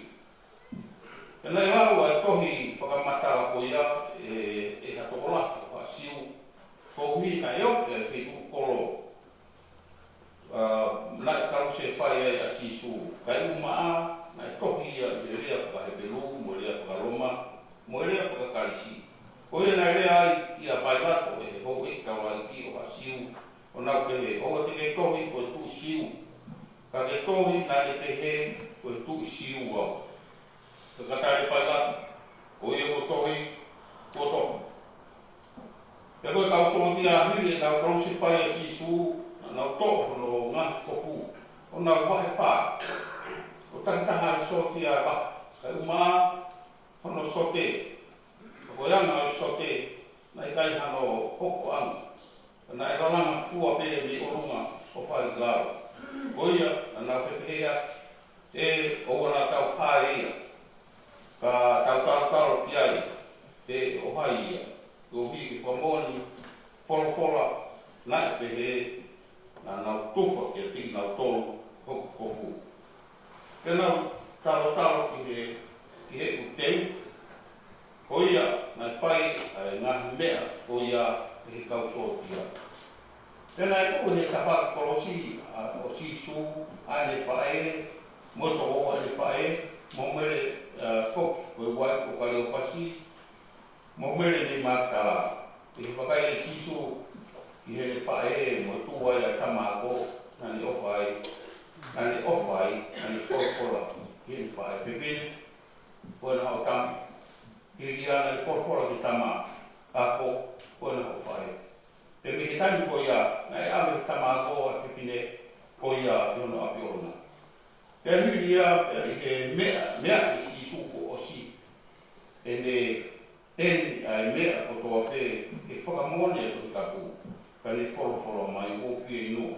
Pea naʻe lau ʻa e tohi fakamatala ko ia ʻe, ʻe ha tokolahi ʻo e haʻa Siu, koeʻuhi naʻe ofi ʻa e feituʻu kolo, ʻa, naʻe kalusefai ai ʻa Sīsū. Kae ʻumaʻā naʻe tohi ia ʻi he lea faka-Hepelū, mo e lea faka-Loma, mo e lea faka-Kalisi. Ko ia naʻe lea ai kia Pailato ʻe he houʻeiki taulaʻeiki ʻo e haʻa Siu, ʻo nau pehē, ʻOua te ke tohi ko e tuʻi Siu, ka ke tohi naʻa ne pehē, Ko e tuʻi Siu au. Pea ka tali ʻe Pailato, Ko ia kuo tohi, kuo tohi. Pea ko e kau sōtia, hili ʻenau kalusefai ʻa Sīsū, naʻa nau toʻo hono ngaahi kofu, ʻo nau vahe fā, ʻo takitaha ʻa e sōtia ʻe vahe, kae ʻumaʻā hono sote. Ka ko e anga ʻo e sote, naʻe ʻikai hano hokoʻanga, ka naʻe lalanga fua pē mei ʻolunga ʻo fai ki lalo. Ko ia naʻa nau fepehē atu, ʻE, ʻoua naʻa tau hae ia, ka tau talotalo ki ai, pe ʻo hai ia. Koeʻuhi ke fakamoʻoni folofola naʻe pehē, naʻa nau tufa kiate kinautolu hoku kofu. Pea nau talotalo ki he, ki heʻeku teu, ko ia naʻe fai ʻa e ngaahi meʻa ko ia ʻe he kau sōtia. Pea naʻe tuʻu he tafaʻaki kolosi ʻa, ʻo Sīsū, ʻa ʻene faʻē, mo e tokoua ʻene faʻē, mo Mele, ʻa, foki, ko e uaifi ʻo Kaliopasi, mo Mele nei Makitala. ʻI he vakai ʻe Sīsū ki heʻene faʻē mo e tuʻu ai ʻa e tama ako, naʻa ne ʻofa ai, naʻa ne ʻofa ai, naʻa ne folofola ki heʻene faʻē, fefine, ko ena hoʻo tama. Hili ia naʻa ne folofola ki he tama ako, ko ena hoʻo faʻē. Pea mei he taimi ko ia, naʻe ʻave ʻe he tama ako ʻa e fefine ko ia ki hono ʻapi ʻoʻona. Pea hili ia, pea ʻi he meʻa, meʻa ʻe Sīsū kuo ʻosi ʻene ʻeni ʻa e meʻa kotoa pē ke fakamoʻoni ʻa e Tohi Tapu, ka ne folofola mai, ʻOku ou fieinua.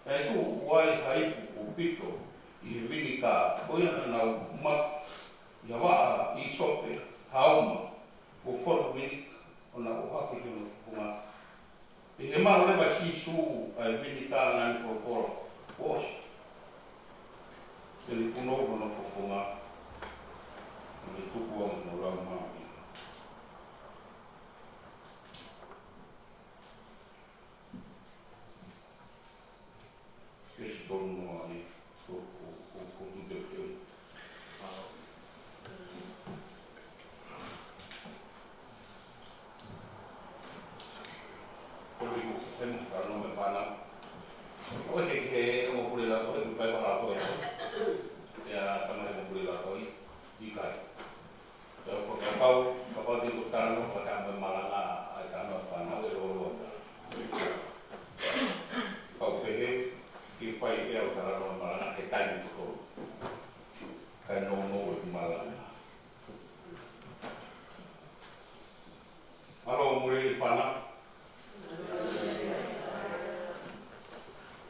Naʻe tuʻu ʻi ai ha ipu ʻaupito ʻi he vinika, ko ia naʻa nau maku ʻi ha vaʻa ʻīsope, ha uma, kuo fonu vinika, ʻo na ʻohake ki hono fofonga. ʻI he maʻu leva ʻe Sīsū ʻa e vinika, naʻa ne folofola, ʻOsi. Pea ne punou hono fofonga, ʻo ne tuku ange hono laumālie. Veesi tolu noa ē, ko, ko, ko, ko Luke feu. Ko Luke feu, ka nau mei fānau. ʻOku ʻikai ke, ke ongo pule la ko e, ʻoku fai pala ko e. ʻIo, tama he ongo pule la ko e, ʻikai. Pea ʻoku ou fakakaukau, kapau te u talanoa fakataha mo e malanga, ʻa e talanoa fānau ʻe lōloa. Kau pehē, ke fai ʻe au talanoa malanga he taimi kotoa. Kae nounou ʻeku malanga. Mālō, muli fānau.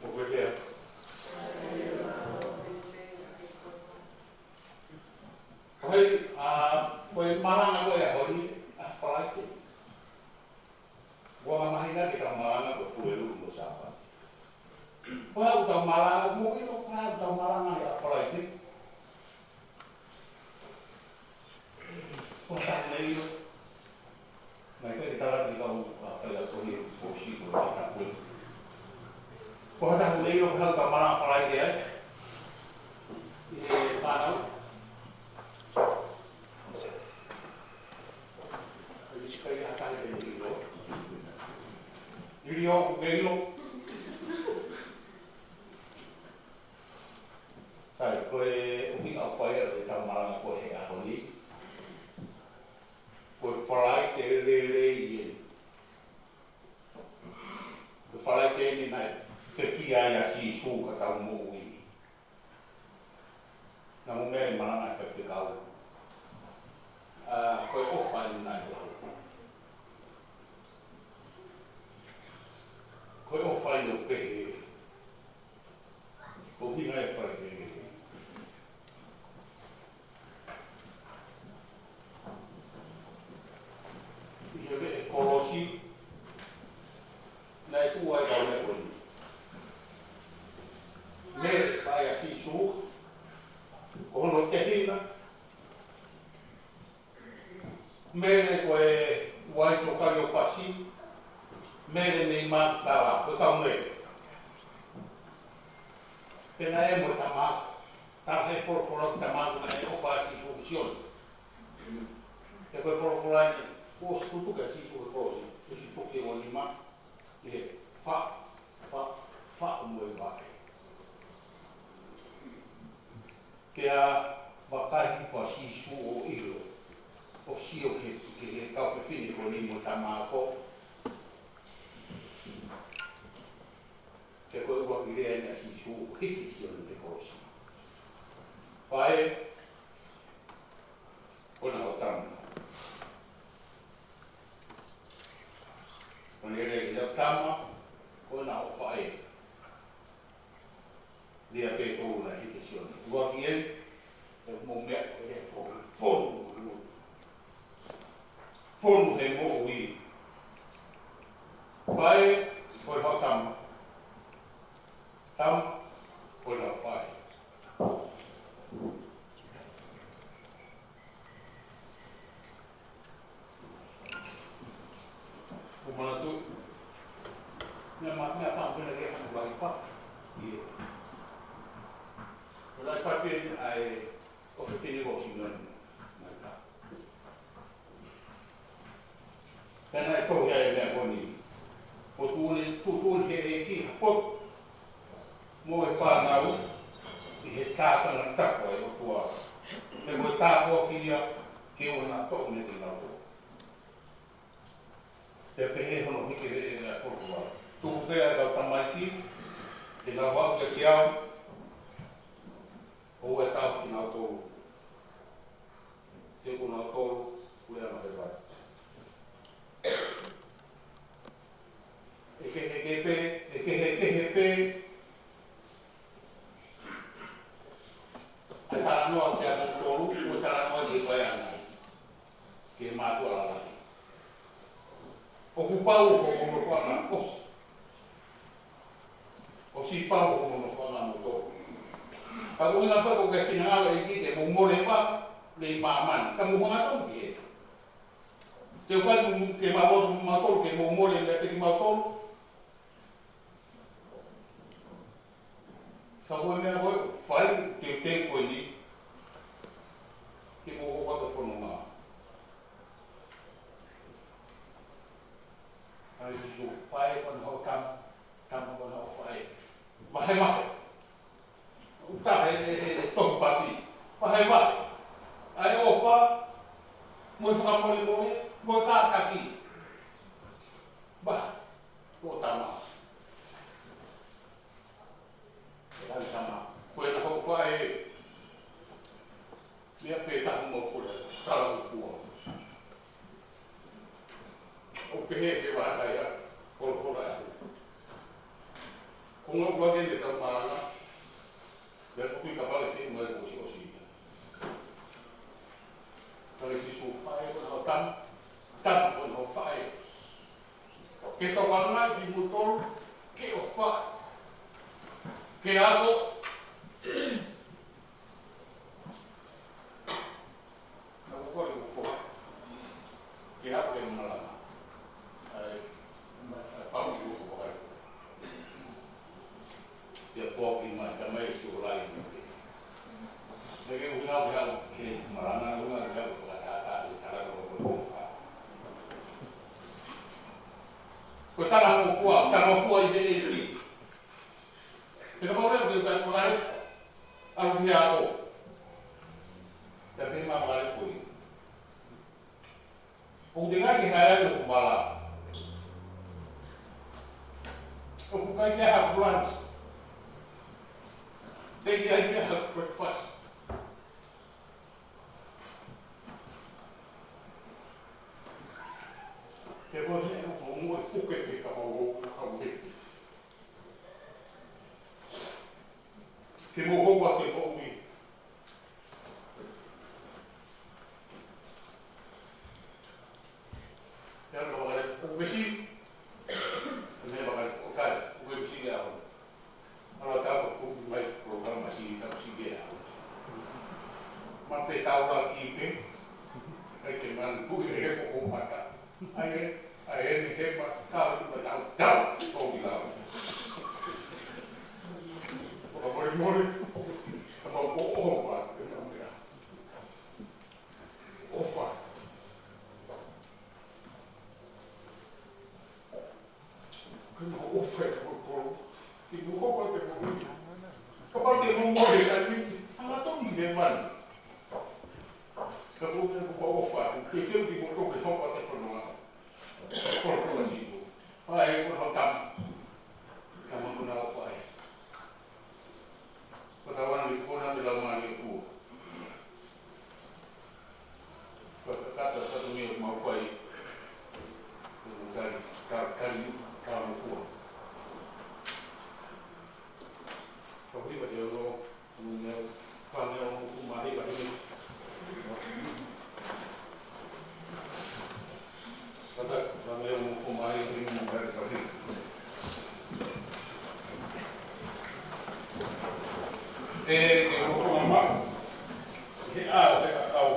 ʻOku pehē. Ko e, ʻa, ko e malanga ko e ʻaho ni, ʻa Falaite. Ua mamahina ke tau malanga ko e Pulelulu mo Sāpate. Ko e hā ʻoku tau malanga, mou ʻilo, ko e hā ʻoku tau malanga he ʻaho Falaite. Ko e hā ʻoku ne ʻilo. Naʻe ʻikai ke tala ki he kau, ʻa, faiako ni ʻoku ʻosi ko e tapu. Ko e hā ʻoku ne ʻilo ko e hā ʻoku tau malanga Falaite ai. ʻI he fānau. ʻIkai ha taha te ne ʻilo. ʻIo, ʻoku ke ʻilo. Sai, ko e ʻuhinga ʻoku fai ai ʻetau malanga ko e he ʻaho ni. Ko e Falaite lelei eni. Ko e Falaite eni naʻe pekia ai ʻa Sīsū ka tau moʻui. Naʻa mo meʻa ʻi malanga e faifekau. ʻA, ko e ʻofa eni naʻe lau. Ko e ʻofa eni ʻoku pehē. Ko e ʻuhinga e Falaite lelei. ʻI he veʻe kolosi, naʻe tuʻu ai e kau meʻa ko eni. Mele faʻē ʻa Sīsū, ko hono tehina, Mele ko e uaifi ʻo Kaliopasi, Mele nei Makitala, ko e kau mele. Pea naʻe ʻi ai mo e tama ako, tala he folofola ki he tama ako naʻe ʻofa ai ʻa Sīsū ki Sione. Pea ko e folofola eni, kuo ʻosi tutuki ʻa Sīsū he kolosi, ʻosi tuki ʻo nima, ʻi he fa, fa, fa mo e vaʻe. Pea vakai hifo ʻa Sīsū ʻo ʻilo, ʻo sio ki he, ki he kau fefine ko eni mo e tama ako. Pea ko e ʻuluaki lea eni ʻa Sīsū ʻo hiki ʻa Sione mei he kolosi. Faʻē, ko ena hoʻo tama. Ko ena lea ki he tama, ko ena hoʻo faʻē. Lea pē ʻe tolu naʻe hiki ʻe Sione. ʻUluaki ē, ʻe mo meʻa ko e fonu, fonu he moʻui. Faʻē, ko e hau tama. Tama, ko e hau faʻē. ʻO manatu, meʻa ma-, meʻa pau pena ke hanga ʻo ʻai pa. ʻIo. ʻO ʻai pa pē ʻa e ʻofefine ko Singani. Mai ka. Pea naʻe tohi ai e meʻa ko eni. Ko e tuʻu ni, tuʻutuʻuni he ʻEiki ha potu mo e fānau ʻi he tākanga tapu ʻa e ʻOtua. Pea ko e tāpuaki ia ke ʻoua naʻa toʻo meiate kinautolu. Pea pehē hono hiki veʻe ʻa e folofola. Tuku pē ʻa e kau tamaiki ke nau haʻu kiate au, ʻoua ʻe taʻofi kinautolu. He ko kinautolu ʻoku lea mai he vai. ʻE kehekehe pē, ʻe kehekehe pē ʻa e talanoa kiate kimoutolu, ko e talanoa ki he vai ʻana ia, ki he mātuʻa lalahi. ʻOku pau hoʻomou nofoʻanga, ʻosi. ʻOsi pau hoʻomou nofoʻanga moutolu. Ka ko e ʻuhinga foki ko e finangalo e ʻEiki ke mou mole ʻa e vai ʻi māmani, ka mou hanga atu ki hē. Te u kai mu-, ke mau lotu mautolu, ke mou mole meiate kimautolu. Ka ko e meʻa ko ē ʻoku fai, teuteu ko eni, ke mou hoko atu fononga. ʻAi Sīsū, faʻē ko hono hau tama, tama ko hono hau faʻē. Vahevahe. ʻOku taha e, e, e, e tohi papi. Vahevahe ʻa e ʻofa, mo e fakamolemole, mo e kātaki. Vahe, ko e tama. Ko e tama. Ko e hau faʻē. Meʻa pē taha mo kole, talangofua. ʻO pehē ke vakai ʻa e folofola ʻa e ʻaho. Ko e ngaahi ʻuluaki ʻene tau malanga, pea ko e kui kapau ʻe fie mai ko si o si. Ka ʻai Sīsū, faʻē ko hono hau tama, tama ko hono hau faʻē. Ke tokanga kimoutolu, ke ʻofa, ke ako, Ka ko kole ko ko. Ke haʻu ke malanga. ʻAi, ma-, ʻai pau ko ko ai. Ia poaki mai, tamai si o lai. Mei ke ʻuhinga ke haʻu ke malanga, ʻuhinga ke haʻu fakatātā, ke tala ko ko ko. Ko e talangofua, talangofua ʻi he ʻEiki. Pea kapau leva ke u kai ko kai, ʻalu ki he ako. Pea pehē mai ko kai ko ia. ʻOku te kai ke hae ai ʻoku mala. ʻOku kai ke ha brunch. Te kai ke ha breakfast. Te ko he ʻoku mo e puke ke kapau ʻoku kapau ke. Ke mou hoko atu e moʻui. Te alo ka vakale, ʻoku mesi. Te me vakale, ʻo kai, ʻoku mesi ke ʻaho. ʻAlu atu ka ʻoku mai programa si, ta si ke ʻaho. Ma fe tau la ki pe. Kai ke manu, ʻoku ke he ko ko mata. ʻAi ē, ʻai ē, ni he ma, ka ʻoku ma tau, tau, tau ki lau. Fakamolemole, ka mau ko ʻoho ma, ʻofa. Ke mau ʻofa e kau kolo, ke mau ʻofa ke mau ui. Kapau te mau mole ka ni, ʻa ma tau ni le mani. Ka ko me ko ʻofa, ke te u ki mo toke ʻofa ke fononga. Ko, ko, ko, ko, ʻAi, ko hau tama. Tama ko na ʻofa ai. Ko tau ana ni ko na me lau mani e kua. Ko ka, ka, ka, ka, ka, me mau fai. Ko na tari, ka, ka, ka, mo fua. Ka hui wa te olo. Fānau ʻo Fumahi Vahine. Tata, fānau ʻo Fumahi Vahine, Fumahi Vahine. ʻE ke hoko mamaʻo he ʻao he ʻakau.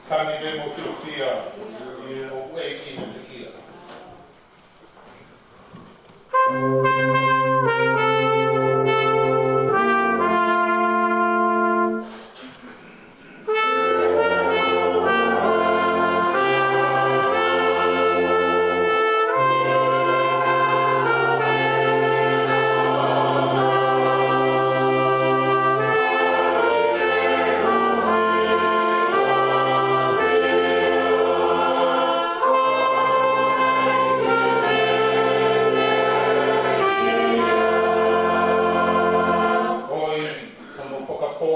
Tangi pē mo Silivia, ʻi he ʻoku ʻEiki naʻe pekia. Ko hono fakapō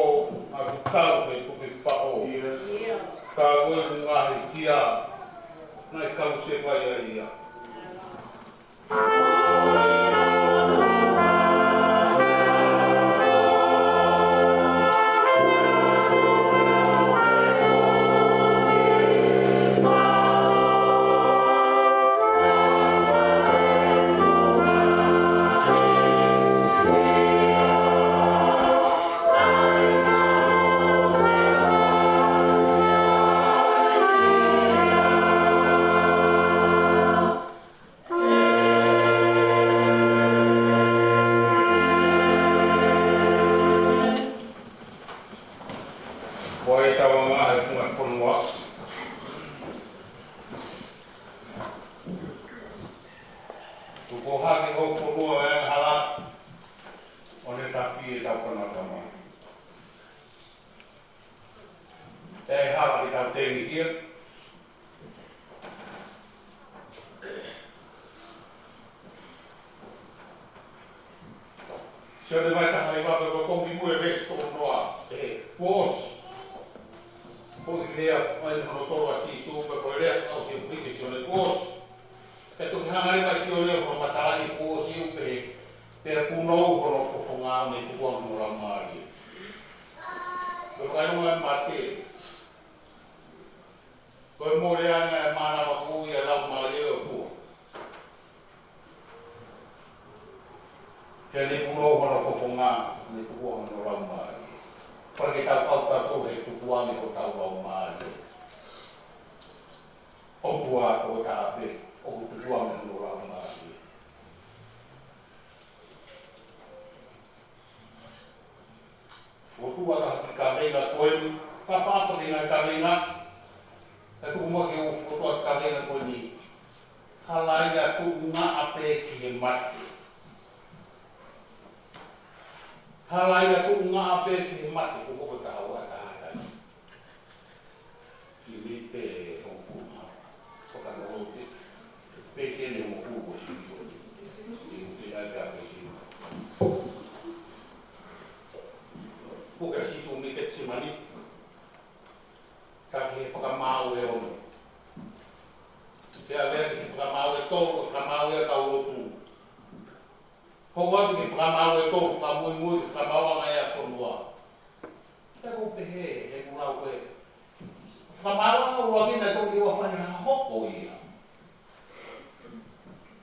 ʻa e kau he kupe faʻo. Ka ko e ngaahi kia naʻe kau se fai ai ia. Ko e tauanga ʻa e funga fonua. Tuku hake ho fonua ʻo e angahala, ʻo ne tafi ʻetau fanatama. ʻE hala ke tau tengikia. Sione vahe taha hiva pea ko e konga kimui ʻo e veesi tolu noa, ʻe, kuo ʻosi. Ko e lea fakaʻosi hono tolu ʻa Sīsū, pea ko e lea fakaʻosi ʻe piki Sione kuo ʻosi. Pea toki hanga leva ʻe Sione ʻo fakamatalaʻi kuo ʻosi ʻo pehē, pea punou hono fofonga ʻo ne tukuange hono laumālie. Ko e fakaʻilonga ʻa e mate. Ko e mole ʻa e mānava moʻui ʻa e Laumālie ʻo e ʻOtua. Pea ne punou hono fofonga, ne tukuange hono laumālie. Pea ke tau kau tautolu he tukuange hotau laumālie. ʻOtua tokotaha pē, ʻoku tukuange hono laumālie. ʻOtua ka ki he kaveinga ko eni, fakaʻapaʻapa ki he ngaahi kaveinga, ka tuku muʻa ke u fokotuʻu atu e kaveinga ko eni, halaia tuʻungaʻa pē ki he mate. Halaia tuʻungaʻa pē ki he mate, ko hoʻo taha ua taha taha. Ki mi pe hongkong ha. Ko ka no te. Pe ke ne mo ku ko si ko. Te u te ai ka pe si. Ko ka Sīsū mei Ketisemani. Ka ki he fakamaau ʻe ono. Pea lea ki he fakamaau ʻe tolu, fakamaau ʻa e kau lotu. Hoko atu ki he fakamaau ʻe tolu, fakamuimui, fakamaauʻanga ʻa e fonua. Pea ʻoku pehē, he kulau ko ē. Fakamaauʻanga ʻuluaki naʻe toki ua fai ha hoko ia.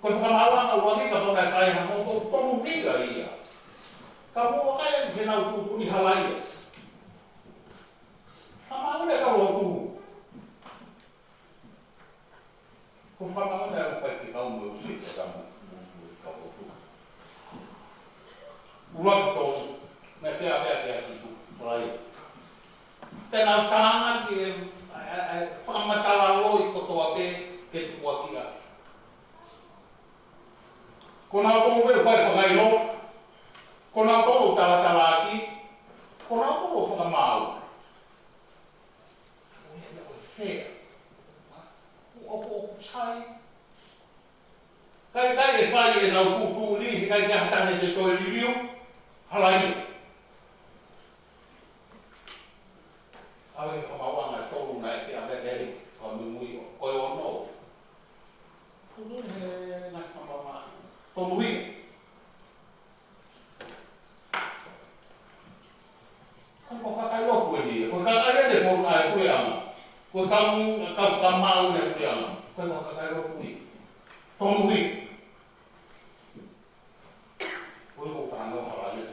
Ko e fakamaauʻanga ʻuluaki kapau naʻe fai ha hoko tomuhia ia. Ka mou vakai atu ki heʻenau tuʻutuʻuni halaia. Fakamaau ʻa e kau lotu. Ko e fakamaau ʻa e faifekau mo e usi ʻo e tama mo e kau lotu. ʻUluaki tolu, naʻe feʻaveʻaki ʻa Sīsū, halaia. Te nau tānaki e, ʻa e, ʻa e, ʻa e fakamatala loi kotoa pē ke tukuakiʻi. Ko nautolu pē ʻoku fai fakailo, ko nautolu ʻoku talatalaaki, ko nautolu ʻoku fakamaau. Ko e meʻa ko e fea. Ko, ko, ko sai. Kai, kai ʻe fai ʻenau tuʻutuʻuni, he ʻikai ke ʻi ai ha taha te ne toe liliu, halaia. ʻAve ke fakamaauʻanga ʻe tolu naʻe feʻaveʻaki ai, fakamuimui ʻo, ko e ono. Tonu he ngaahi fakamaauʻanga. Tomuhia. Ko e kakai lotu eni, ko e kakai eni fonu ʻa e puleʻanga. Ko e kau, kau fakamaau ʻa e puleʻanga. Ko e kakai lotu eni. Tomuhia. Ko e ko ka no halaia.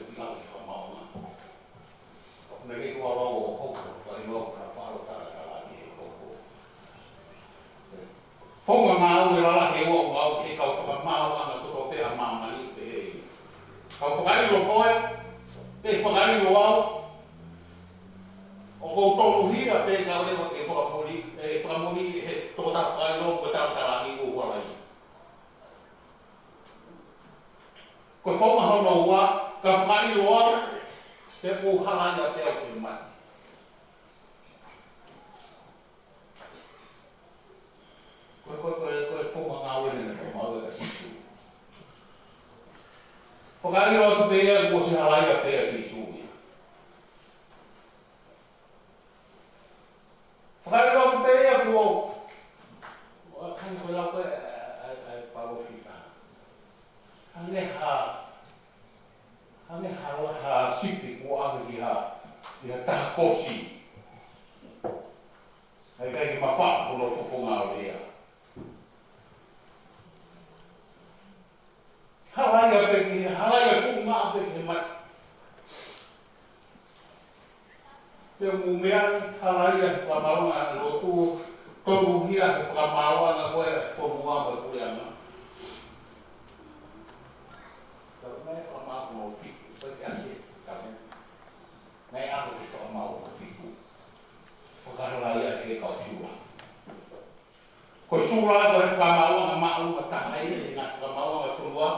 Pea fakaʻilo au, ʻoku ou tonuhia pē ka ʻoua ke fakamuli, ʻe fakamuli he tokotaha fakaʻilo mo e tau talaange ʻoku hala ia. Ko e founga hono ua, ka fakaʻilo au, pea ʻoku halaia pē au ki he mate. Ko e, ko e, ko e, ko e founga ngāue naʻe fakamaʻu ʻe Sīsū. Fakaʻilo atu pē ia kuo ʻosi halaia pē ʻa Sīsū ia. Fakaʻilo atu pē ia kuo, ʻa, hangē ko e lau ko ē ʻa e, ʻa e, ʻa e palōfita. Hangē ha, hangē ha, ha sipi kuo ʻave ki ha, ki ha taha kosi. ʻA ia ʻikai ke mafaʻa hono fofonga ʻo lea. Halaia pē ki, halaia tuʻunga pē ki he mate. Pea mou meaʻi halaia he fakamaauʻanga ʻa e lotu, tonuhia he fakamaauʻanga ko ē ʻa e fonua mo e puleʻanga. Tau mai fakamaau hono fitu, ko e ke ase, tau mai. Naʻe ʻalu ki he fakamaau hono fitu. Fakahalaia he kau sula. Ko e sula ko e fakamaauʻanga maʻu ma taha ia he ngaahi fakamaauʻanga fonua.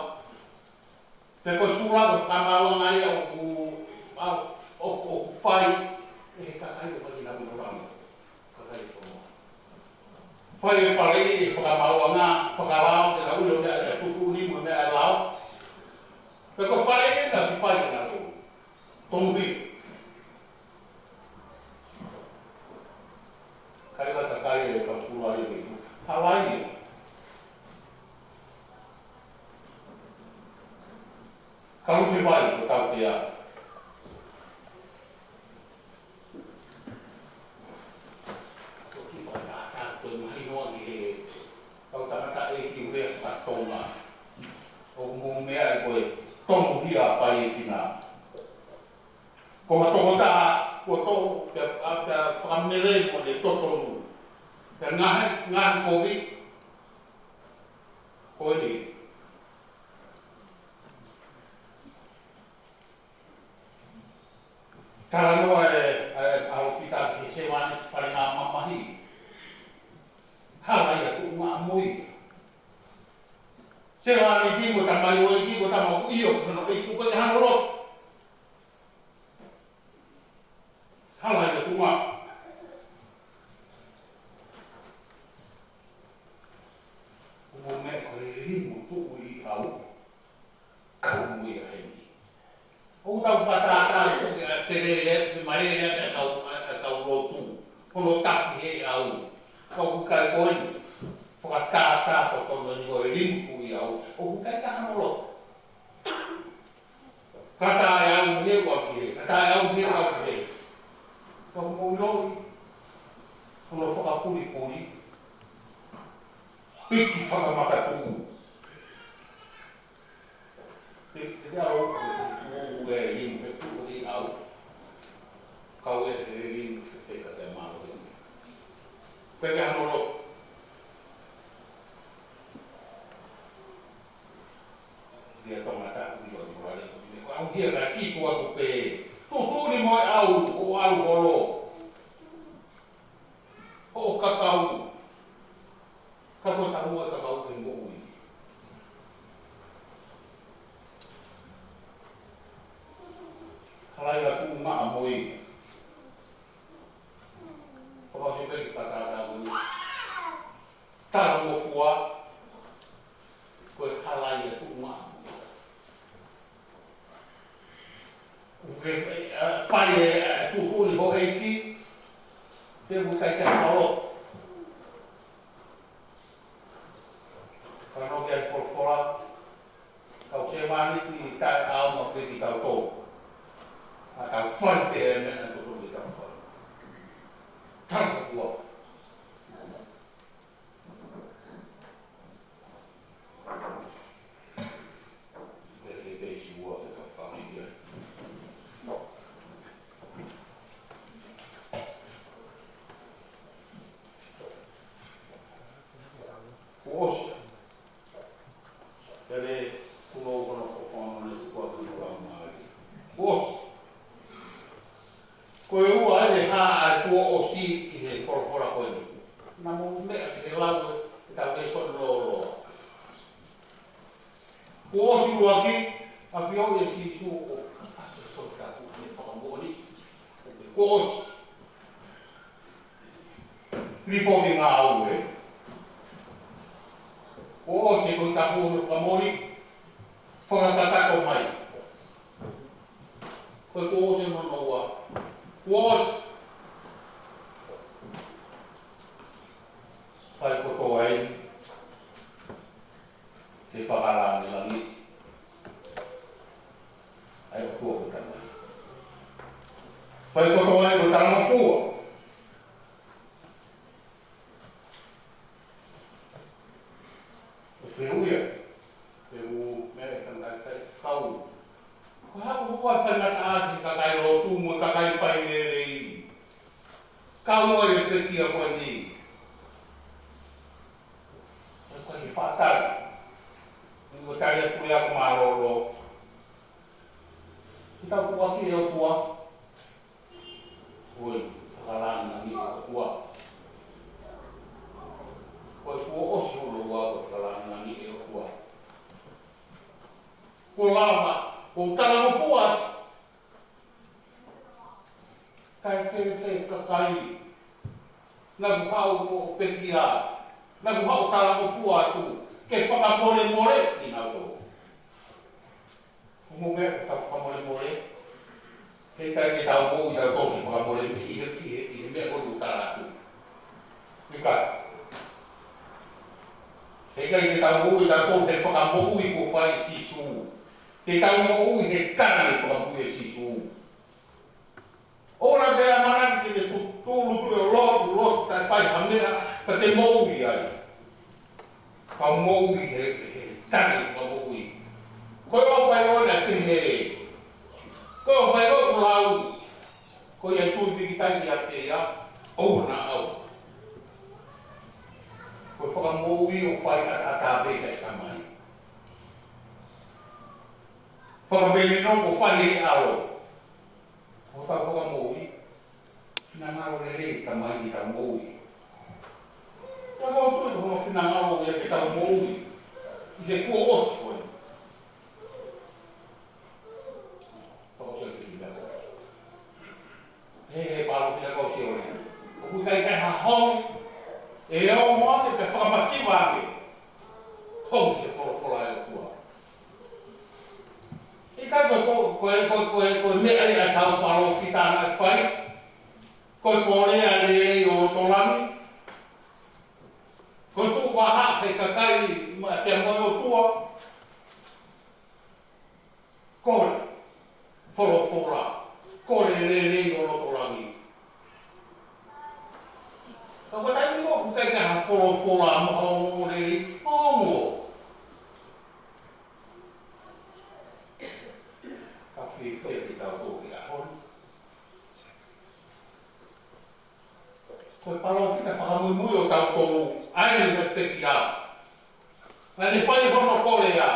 Pea ko e sula ko e fakamaauʻanga ia ʻoku, ʻa, ʻoku, ʻoku fai ʻe he kakai ʻoku ʻikai ke nau ʻilo langa. Kakai fonua. Fai ʻe he faleʻi e fakamaauʻanga, fakalao ke nau ʻilo meʻa ʻe tuʻutuʻuni mo e meʻa ʻe lao. Pea ko e faleʻi naʻe ʻosi fai ʻe nautolu. Tonuhia. Kaila kakai e kau sula ia ke halaia. Kalusefai ko tautea. Ko e kiʻi fakatātā ko e mahino ʻa e kau tangata ʻeiki ʻo e fakatonga. ʻOku mou meaʻi ko e tonuhia fai e kina. Ko ha tokotaha kuo toʻo, pea, pea fakamelemo ʻene totonu. Pea ngaohi, ngaohi kovi. Ko eni. Talanoa e, e, palōfita ki he sevāniti falengamamahi. Halaia tuʻunga mo ia. Sevāniti ko e tamaioʻeiki, ko e tama ʻoku ʻi ai hono ʻeiki, ʻoku ʻikai hano lotu. Halaia tuʻunga. ʻOku mou meaʻi ko e limu tuʻu ʻi ʻau. Kau mo ia heni. ʻOku tau fakatātā ʻi he foki ʻa e felelea, femalelea ʻa e kau, ʻa e kau lotu. Hono tafi he ʻau. Ka ʻoku ʻikai ko eni. Fakatātā totonu eni ko e limu tuʻu ʻi ʻau. ʻOku ʻikai ke hano lotu. Ka taʻeʻalu mei he ʻoku ʻi ai, ka taʻeʻalu mei he ʻoku ʻi ai. Ka mou ʻiloʻi, hono fakapulipuli, piki fakamakatuʻu. Te, te te ʻalu, ʻoku ʻi ai e limu, ʻe tuʻu ʻi ʻau. Kau e, e limu fefeka te maro e. Peke hano lotu. Ia tau mata ui ua ni ua le ui ne. ʻAuhia ka kifu atu pē. Tuʻutuʻuni mo e ʻau, ʻo ʻalu holo. ʻO kakau. Ka ko e tamu e kakau ke moʻui. Halaia tuʻunga mo ia. Fakaʻosi pē ki fakatātā mo ia. Talangofua, ko e halaia tuʻunga. ʻOku ke fai, ʻa, fai e, ʻa, tuʻutuʻuni houʻeiki, pe ʻoku ʻikai ke hano lotu. Fanongo ki he folofola, kau sevāniti taʻeʻaonga pē kitautolu. Ka tau fai pē e meʻa naʻe totonu ke tau fai. Talangofua. Kuo ʻosi. Pele kulo kono fofono ne kua kulo lau mai. Ko e ua ʻa e hā ʻa e kuo ʻosi ʻi he folofola ko eni. Naʻa mou meʻa ki he lau ʻetau lēsoni lōloa. Kuo ʻosi ʻuluaki, ʻafioʻi ʻe Sīsū ʻoku ʻasi ʻa e Tohi Tapu ʻi he fakamoʻoni. Kuo ʻosi. Lipooti ngāue. Kuo ʻosi e Tohi Tapu ʻi he fakamoʻoni. Fakakakato mai. Ko e kuo ʻosi hono ua. Kuo ʻosi. Fai kotoa eni ke fakalāngilangiʻi ʻa e ʻOtua ko e Tamai. Fai kotoa eni ko e talangofua. ʻO fehuʻia, fehuʻi meʻa ʻe he kakai faifekau. Ko e hā hoʻo faingataʻaʻia ki he kakai lotu mo e kakai failelei. Kau ai e pekia ko eni. ʻOku ʻikai ke faʻa tali. ʻOku tali ʻa e puleako mālōlō. Ke tau tukuakiʻi e ʻOtua. Ko e fakalāngilangiʻi ʻa e ʻOtua. Ko e kuo ʻosi hono ua ko e fakalāngilangiʻi ʻa e ʻOtua. Kuo lava, kuo talangofua. Kae fēfē kakai naʻa ku haʻu ʻo pekia, naʻa ku haʻu ʻo talangofua atu, ke fakamolemole kinautolu. Ko e meʻa ke tau fakamolemole, heʻikai ke tau moʻui tautolu he fakamolemole, ʻi he, ʻi he, ʻi he meʻa ko eni ʻoku tala atu. ʻIkai. Heʻikai ke tau moʻui tautolu he fakamoʻui kuo fai ʻe Sīsū. Ke tau moʻui he tali e fakamoʻui ʻa Sīsū. ʻOua te ke ʻamanaki ke te tu-, tūʻulutui ʻo lotu, lotu, taʻe fai ha meʻa, ka te moʻui ai. Ka moʻui he, he tali fakamoʻui. Ko e ʻofa ʻoku ne pehē. Ko e ʻofa ʻoku lau. Ko ia tui pīkitai kiate ia, ʻoua naʻa ʻauha. Ko e fakamoʻui ʻoku fai ʻataʻatā pē ʻe he Tamai. Fakamelino ʻoku fai ʻe he ʻAlo. Ko hotau fakamoʻui, finangalo lelei Tamai ke tau moʻui. Ko e lotu ʻi hono finangalo ia ke tau moʻui. ʻI he kuo ʻosi ko ē. Fakaʻosi atu ki he meʻa ko ē. He, he palōfita ko Sione. ʻOku ʻikai ke ha honge. ʻE ongo ake pea fakamasiva ake. Honge he folofola ʻa e ʻOtua. ʻIkai ko e, ko e, ko e, ko e, ko e meʻa ia ʻa e kau palōfita naʻe fai. Ko e kolea lelei ʻo loto langi. Ko e tuʻu vahaʻa he kakai maʻa pea mo e ʻOtua. Kole folofola, kole lelei ʻo loto langi. Ka ko e taimi ko ē ʻoku ʻikai ke ha folofola mo ha ongoongo lelei, ongo. Ka fēfē kitautolu he ʻaho ni? Ko e palōfita fakamuimui ʻo tautolu, ʻa ē naʻe pekia. Naʻa ne fai hono kolea.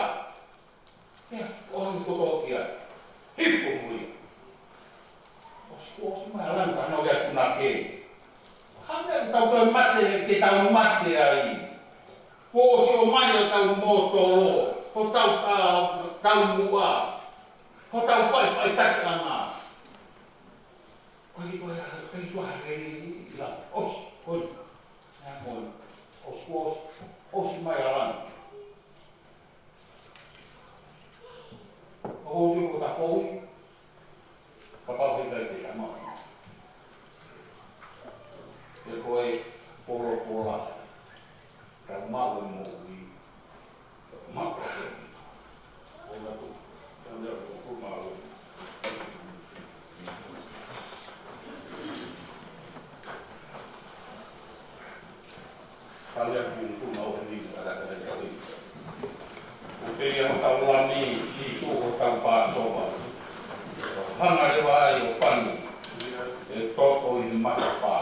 Pea ʻoange kotoa ki ai. Hifo mo ia. ʻOsi, ʻosi mai ʻa langi ka nau ia tuna ke. Hanga ʻe tautolu mate, ke tau mate ai. Kuo ʻosi ʻomai ʻa hotau mōtolo, hotau, ʻa, taumuʻa, hotau faʻifaʻitakiʻanga. Ko e, ko e, ko e tuʻa lelei ʻi langi. ʻOsi, ko e, ʻa, ko e, ʻosi, ʻosi, ʻosi mai ʻa langi. ʻOku ou tui ko e tafoʻi, kapau heʻikai te tau maʻu. He ko e folofola, tau maʻu e moʻui. Ko pē ia hotau Lami, Sīsū hotau Pāsova. Hanga leva ai ʻo fanu, ʻe toto ʻi he matapā.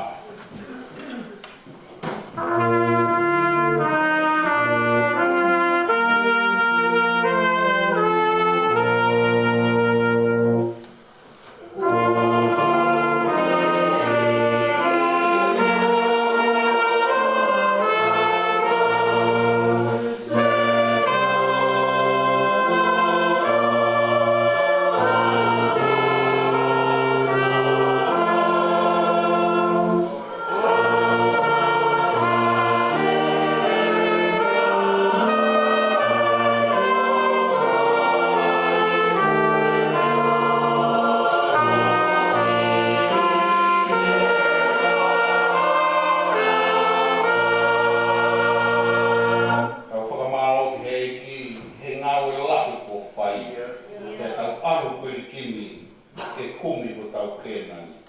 Kumi ko tau Kēnani.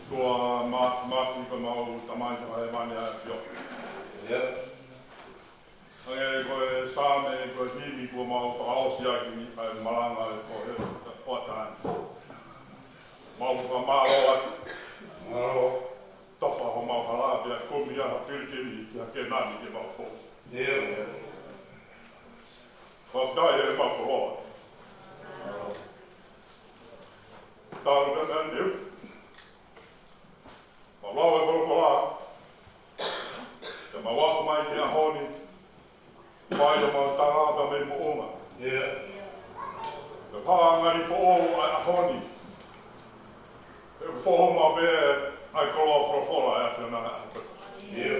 Kua ma-, mafi ka mau tamai ka he mani a fio. Ia. Hangē ko e Saame, ko e himi, kua mau fakaʻosi ʻaki ʻa e malanga ʻa e ko e poatani. Mau fakamālō atu. Mālō. Tofa homau hala pea kumi ʻa ha pilikimi ki ha Kēnani ke mau fou. Ia. Fakafetaʻi ʻemau koloa. Mālō. Tau ka ka niu. Mau lau e folofola. Pea mau aʻu mai ki he ʻaho ni. Fai ʻemau tala pea mei moʻunga. Ia. Pea hanga ni foʻou ʻa e ʻaho ni. He ʻoku foʻou maʻu pē ʻa e koloa folofola ʻa e ʻAfiona ʻi he ʻaho ko eni. Ia.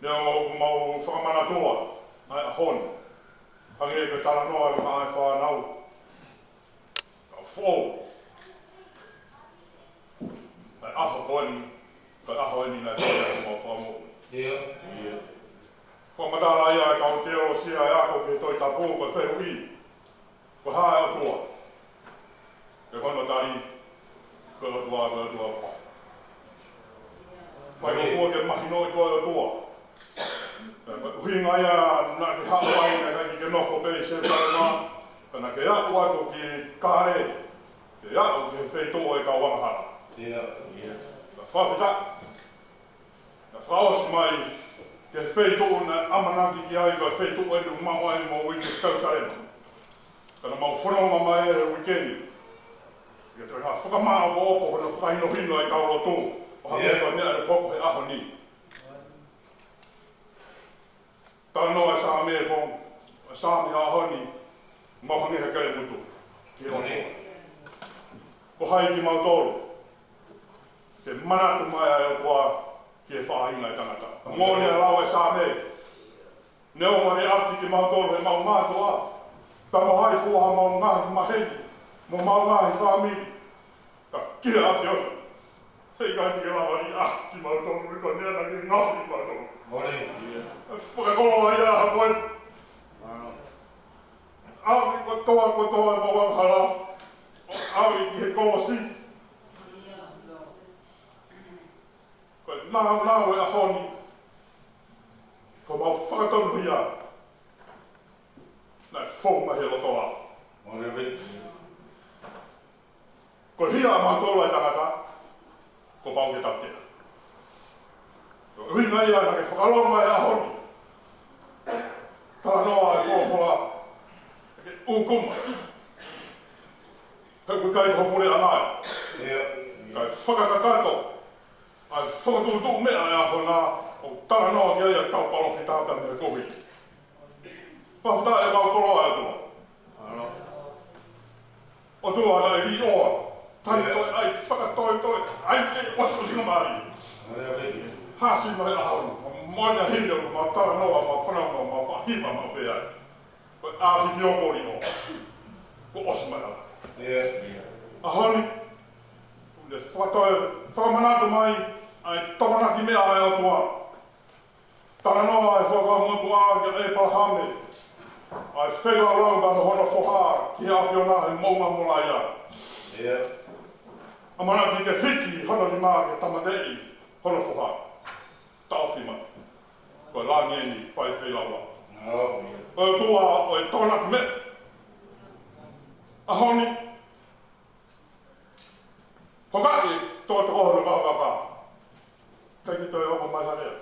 Neongo ʻoku mau fakamanatua ʻa e ʻaho ni. Hangē ko e talanoa ʻa e fānau. Ka foʻou. ʻA e ʻaho ko eni, ka ʻaho eni naʻe fai ai ʻemau fakamoʻui. Ia. Ia. Fakamatala ia ʻa e kau teolosia ʻa e ako ki he Tohi Tapu, ko e fehuʻi. Ko e hā ʻa e ʻOtua? Pea ko hono tali, ko e ʻOtua, ko e ʻOtua pē. Fai ko fua ke mahinoʻi ko e ʻOtua. Pea ko e ʻuhinga ia naʻa ke haʻu ai naʻe ʻikai ke ke nofo pē ʻi Selusalema, ka naʻa ke aʻu atu ki Kaleli, ke aʻu ki he feituʻu ʻo e kau angahala. Ia. Ia. Pea fakafetaʻi. Naʻa fakaʻosi mai ki he feituʻu naʻe ʻamanaki ki ai, ko e feituʻu eni ʻoku maʻu ai moʻui ki Selusalema. Ka naʻa mau fononga mai he uike ni. Ke toe ha fakamāʻopoʻopo hono fakahinohino ʻa e kau lotu. ʻO hangē ko e meʻa ʻoku hoko he ʻaho ni. Talanoa ʻa e Saame ko, ʻa e Saame ʻaho ni, mau hangē ha kelemutu. Ki he ʻOtua. Ko hai kimautolu. Ke manatu mai ʻa e ʻOtua ki he faʻahinga ʻo e tangata. Moʻoni ʻa e lau ʻa e Saame. Neongo ʻene ʻaki kimautolu heʻemau mātuʻa. Pea mo hai fua haʻamau ngaahi maheni. Mo homau ngaahi fāmili. Ka ki he ʻAfiona. Heʻikai te ke lava ʻo ʻaki kimautolu, he ko e meʻa naʻa ke ngaohi kimautolu. Moʻoni. Fakakoloa ia ha koe. ʻAve kotoa, kotoa ʻemau angahala. ʻAve ki he kolosi. Ko e nāunau ʻo e ʻaho ni. Ko homau fakatonuhia. Naʻe fou mai he loto lao. Moʻoni. Ko e hia ʻamautolu ʻa e tangata, kuo pau ke tautea. Ko e ʻuhinga ia naʻa ke fakalongo mai he ʻaho ni. Talanoa ʻa e folofola, ke ʻūkuma. He ʻoku ʻikai ko ho puleʻanga ia. Ia. Kae fakakakato ʻa e fakatuʻutuʻu meʻa ʻa e ʻAfiona ʻoku talanoa ki ai ʻa e kau palōfita pea mei he kuohili. Fakafetaʻi ʻemau koloa ʻa e ʻOtua. ʻOtua naʻe liʻoa. Taʻetoe ai, fakatoetoe ai ke ʻosiʻosingamālie. Hasi mai ʻa e ʻaho ni. Moʻoni ʻa e hili ʻoku mau talanoa, mau fanongo, mau faʻa hiva maʻu pē ai. Ko e ʻafifio kuo liʻoa. Kuo ʻosi mai ʻa e ʻaho ni. ʻOku ne fakatoe, fakamanatu mai ʻa e tokonaki meʻa ʻa e ʻOtua. Talanoa ʻa e Fuakava Motuʻa kia ʻĒpalahame, ʻa e feilaulau pea mo hono foha ki he ʻAfiona he moʻunga Molaia. Ia. ʻAmanaki ke hiki hono nima ke tāmateʻi hono foha. Taʻofi mai. Ko e langi eni fai feilaulau. Ko e ʻOtua ʻo e tokonaki meʻa. ʻAho ni. Ko e kakai tokotoko hono vavava. ʻIkai ke toe ʻomai ha lea.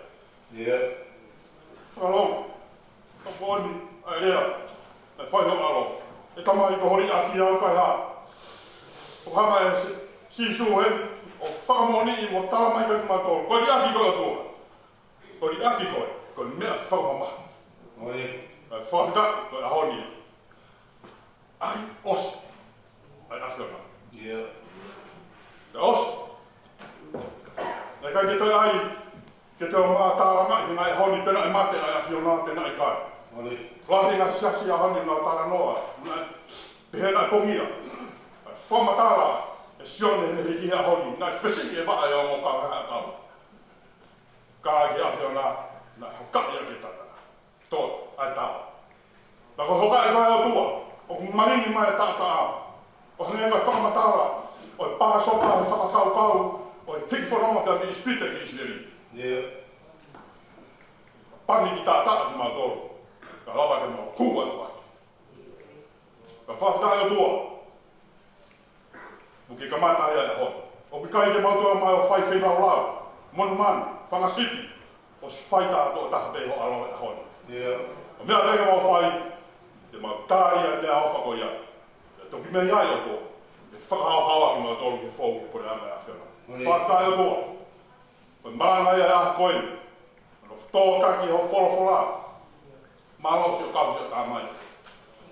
ʻIo. Fakalongo. Ka ko eni ʻa e lea naʻe fai ʻe ho ʻAlo. ʻE Tamai, ko ho liʻaki au, ʻikai ha. ʻOku hanga ʻe Sī-, Sīsū heni ʻo fakamoʻoniʻi mo tala mai kiate kimautolu, ko e liʻaki koe ʻo e ʻOtua. Ko e liʻaki koe, ko e meʻa fakamamahi. ʻIo. Naʻe fakafetaʻi ko e ʻaho ni. ʻAi, ʻosi. ʻAi, ʻAfiona. ʻIo. Naʻe ʻosi. Naʻe ʻikai ke toe ʻai, ke toe ʻomai ha tālanga ʻi he ngaahi ʻaho ni pe naʻe mate ʻa e ʻAfiona pe naʻe ʻikai. ʻIo. Lahi e ngaahi siasi he ʻaho ni naʻa nau talanoa, naʻe pehē naʻe pongia. Naʻe fakamatala ʻe Sione ʻi he ʻaho ni, naʻe fesiʻi e vaʻe ʻo e ongo kaungāʻakau. Ka ko e ʻAfiona naʻe hokaʻi ʻaki e tata. Tō, ʻa e tao. Naʻe hokaʻi ʻe he ʻOtua, ʻoku malini mai e taʻataʻa. ʻO hangē ko e fakamatala ʻo e Pāsopa he fakakaukau ʻo e hiki fononga ʻa e ʻIsipite ki ʻIsileli. ʻIo. Pani ki taʻataʻa kimautolu, ka lava ke mau hū atu ʻaki. Ka fakafetaʻi ʻOtua, ʻoku ke kamata ai ʻa e ʻaho ni. ʻOku ʻikai ke mau toe ō mai ʻo fai feilaulau, monumanu, fanga sipi, ʻosi fai tā tokotaha pē ho ʻAlo he ʻaho ni. ʻIo. ʻO meʻa pē ke mau fai, ke mau tali ʻa e meʻaʻofa ko ia. Ke toki mei ai ʻOtua, ke fakahaohaoa kimautolu ke fou ki he puleʻanga ʻo e ʻAfiona. ʻIo. Fakafetaʻi ʻOtua, ko e malanga ia ʻa e ʻaho ko eni. Nofo tōkaki ho folofola. Mālō siʻo kau siʻo tā mai.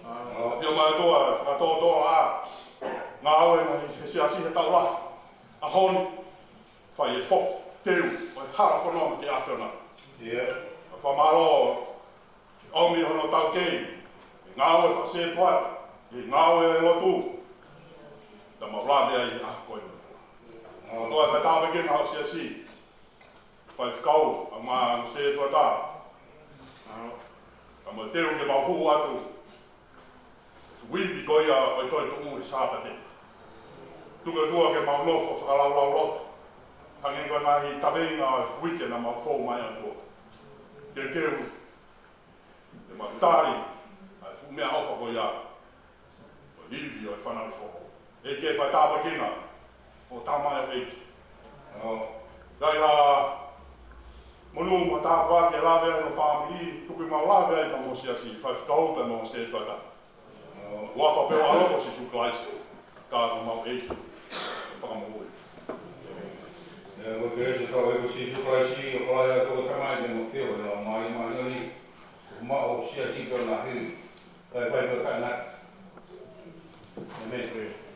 ʻAfio mai ʻOtua, fakatōtō ā. Ngāue ʻa e siasi he taʻu lahi. ʻAho ni, fai e foki, teu, ʻo e hala fononga ki he ʻAfiona. ʻIo. Fakamālō, ʻomi hono taukei, he ngāue fakasētuata, he ngāue ʻa e lotu. Ka mau lave ai he ʻaho ko eni. ʻOtua, fai tāpuekina ho siasi. Faifekau, ʻa e ongo sētuata. Ka mau teu ke mau hū atu. Uipi ko ia ʻo e toetuʻu he Sāpate. Tuku ʻOtua ke mau nofo fakalaulauloto. Hangē ko e ngaahi taveinga ʻo e uike naʻa mau fou mai ai ʻOtua. Ke keu. Ke mau tali ʻa e fuʻu meʻaʻofa ko ia, ʻo e ivi ʻo e fanauʻi foʻou. ʻEiki, fai tāpuekina ʻo tā mai ʻEiki. ʻIo. Kai ha monū mo tāpuaki ke lave ai mo e fāmili, tuku ke mau lave ai pea mo e siasi, faifekau pea mo e sētuata. ʻIo. Huafa pē ʻo ho ʻAlo ko Sīsū Kalaisi. Ka ko homau ʻEiki, Fakamoʻui. ʻIo, ko e kelesi ʻa hotau ʻEiki ko Sīsū Kalaisi, ʻofa lahi ʻa e ʻOtua ko e Tamai, mo e feohi ʻa e Laumālie Māʻoniʻoni, ko e maʻu ʻo e siasi ko ena hili, kae fai pē ʻo taʻengata. ʻĒmeni.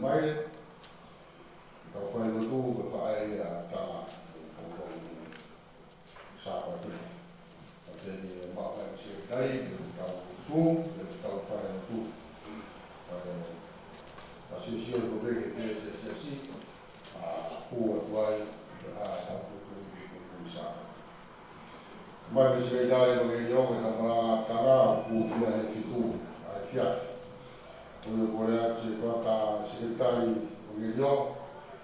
Mai, tau fai lotu, ko e fai ʻa e tama, ko e pongipongi Sāpate. Pea te ne maʻu mai e sekelitali, ke tau Zoom, ke tau fai lotu. Pea, pea sio sio ko e pehē ke pehē siasi, ʻa, hū atu ai, ʻa, tau tuku i ke ko Sāpate. Mai e sekelitali ʻo e ʻEvangeliō, ko e tama malanga ʻa Tonga, ʻoku fiha he fitu ʻa e efiafi. Ko ia kole atu e kau sekelitali ʻo e ʻEvangeliō,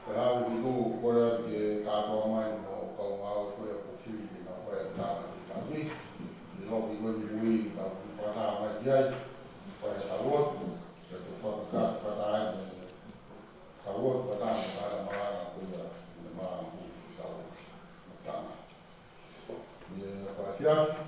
ko e hā e fitu, kole atu ke kātoa mai mo e kau ngāue ko ia ʻoku fili ke nau fai ʻa e tama ki tauni. Ke loki ko e mui, tau fakataha mai ki ai, fai ʻa e tau lotu, ke tau fakataha, fakataha ai mo e tau lotu, fakataha mo e tama malanga ko ia, mo e malanga ko ia, tau lotu. Tama. Ia, ko e efiafi,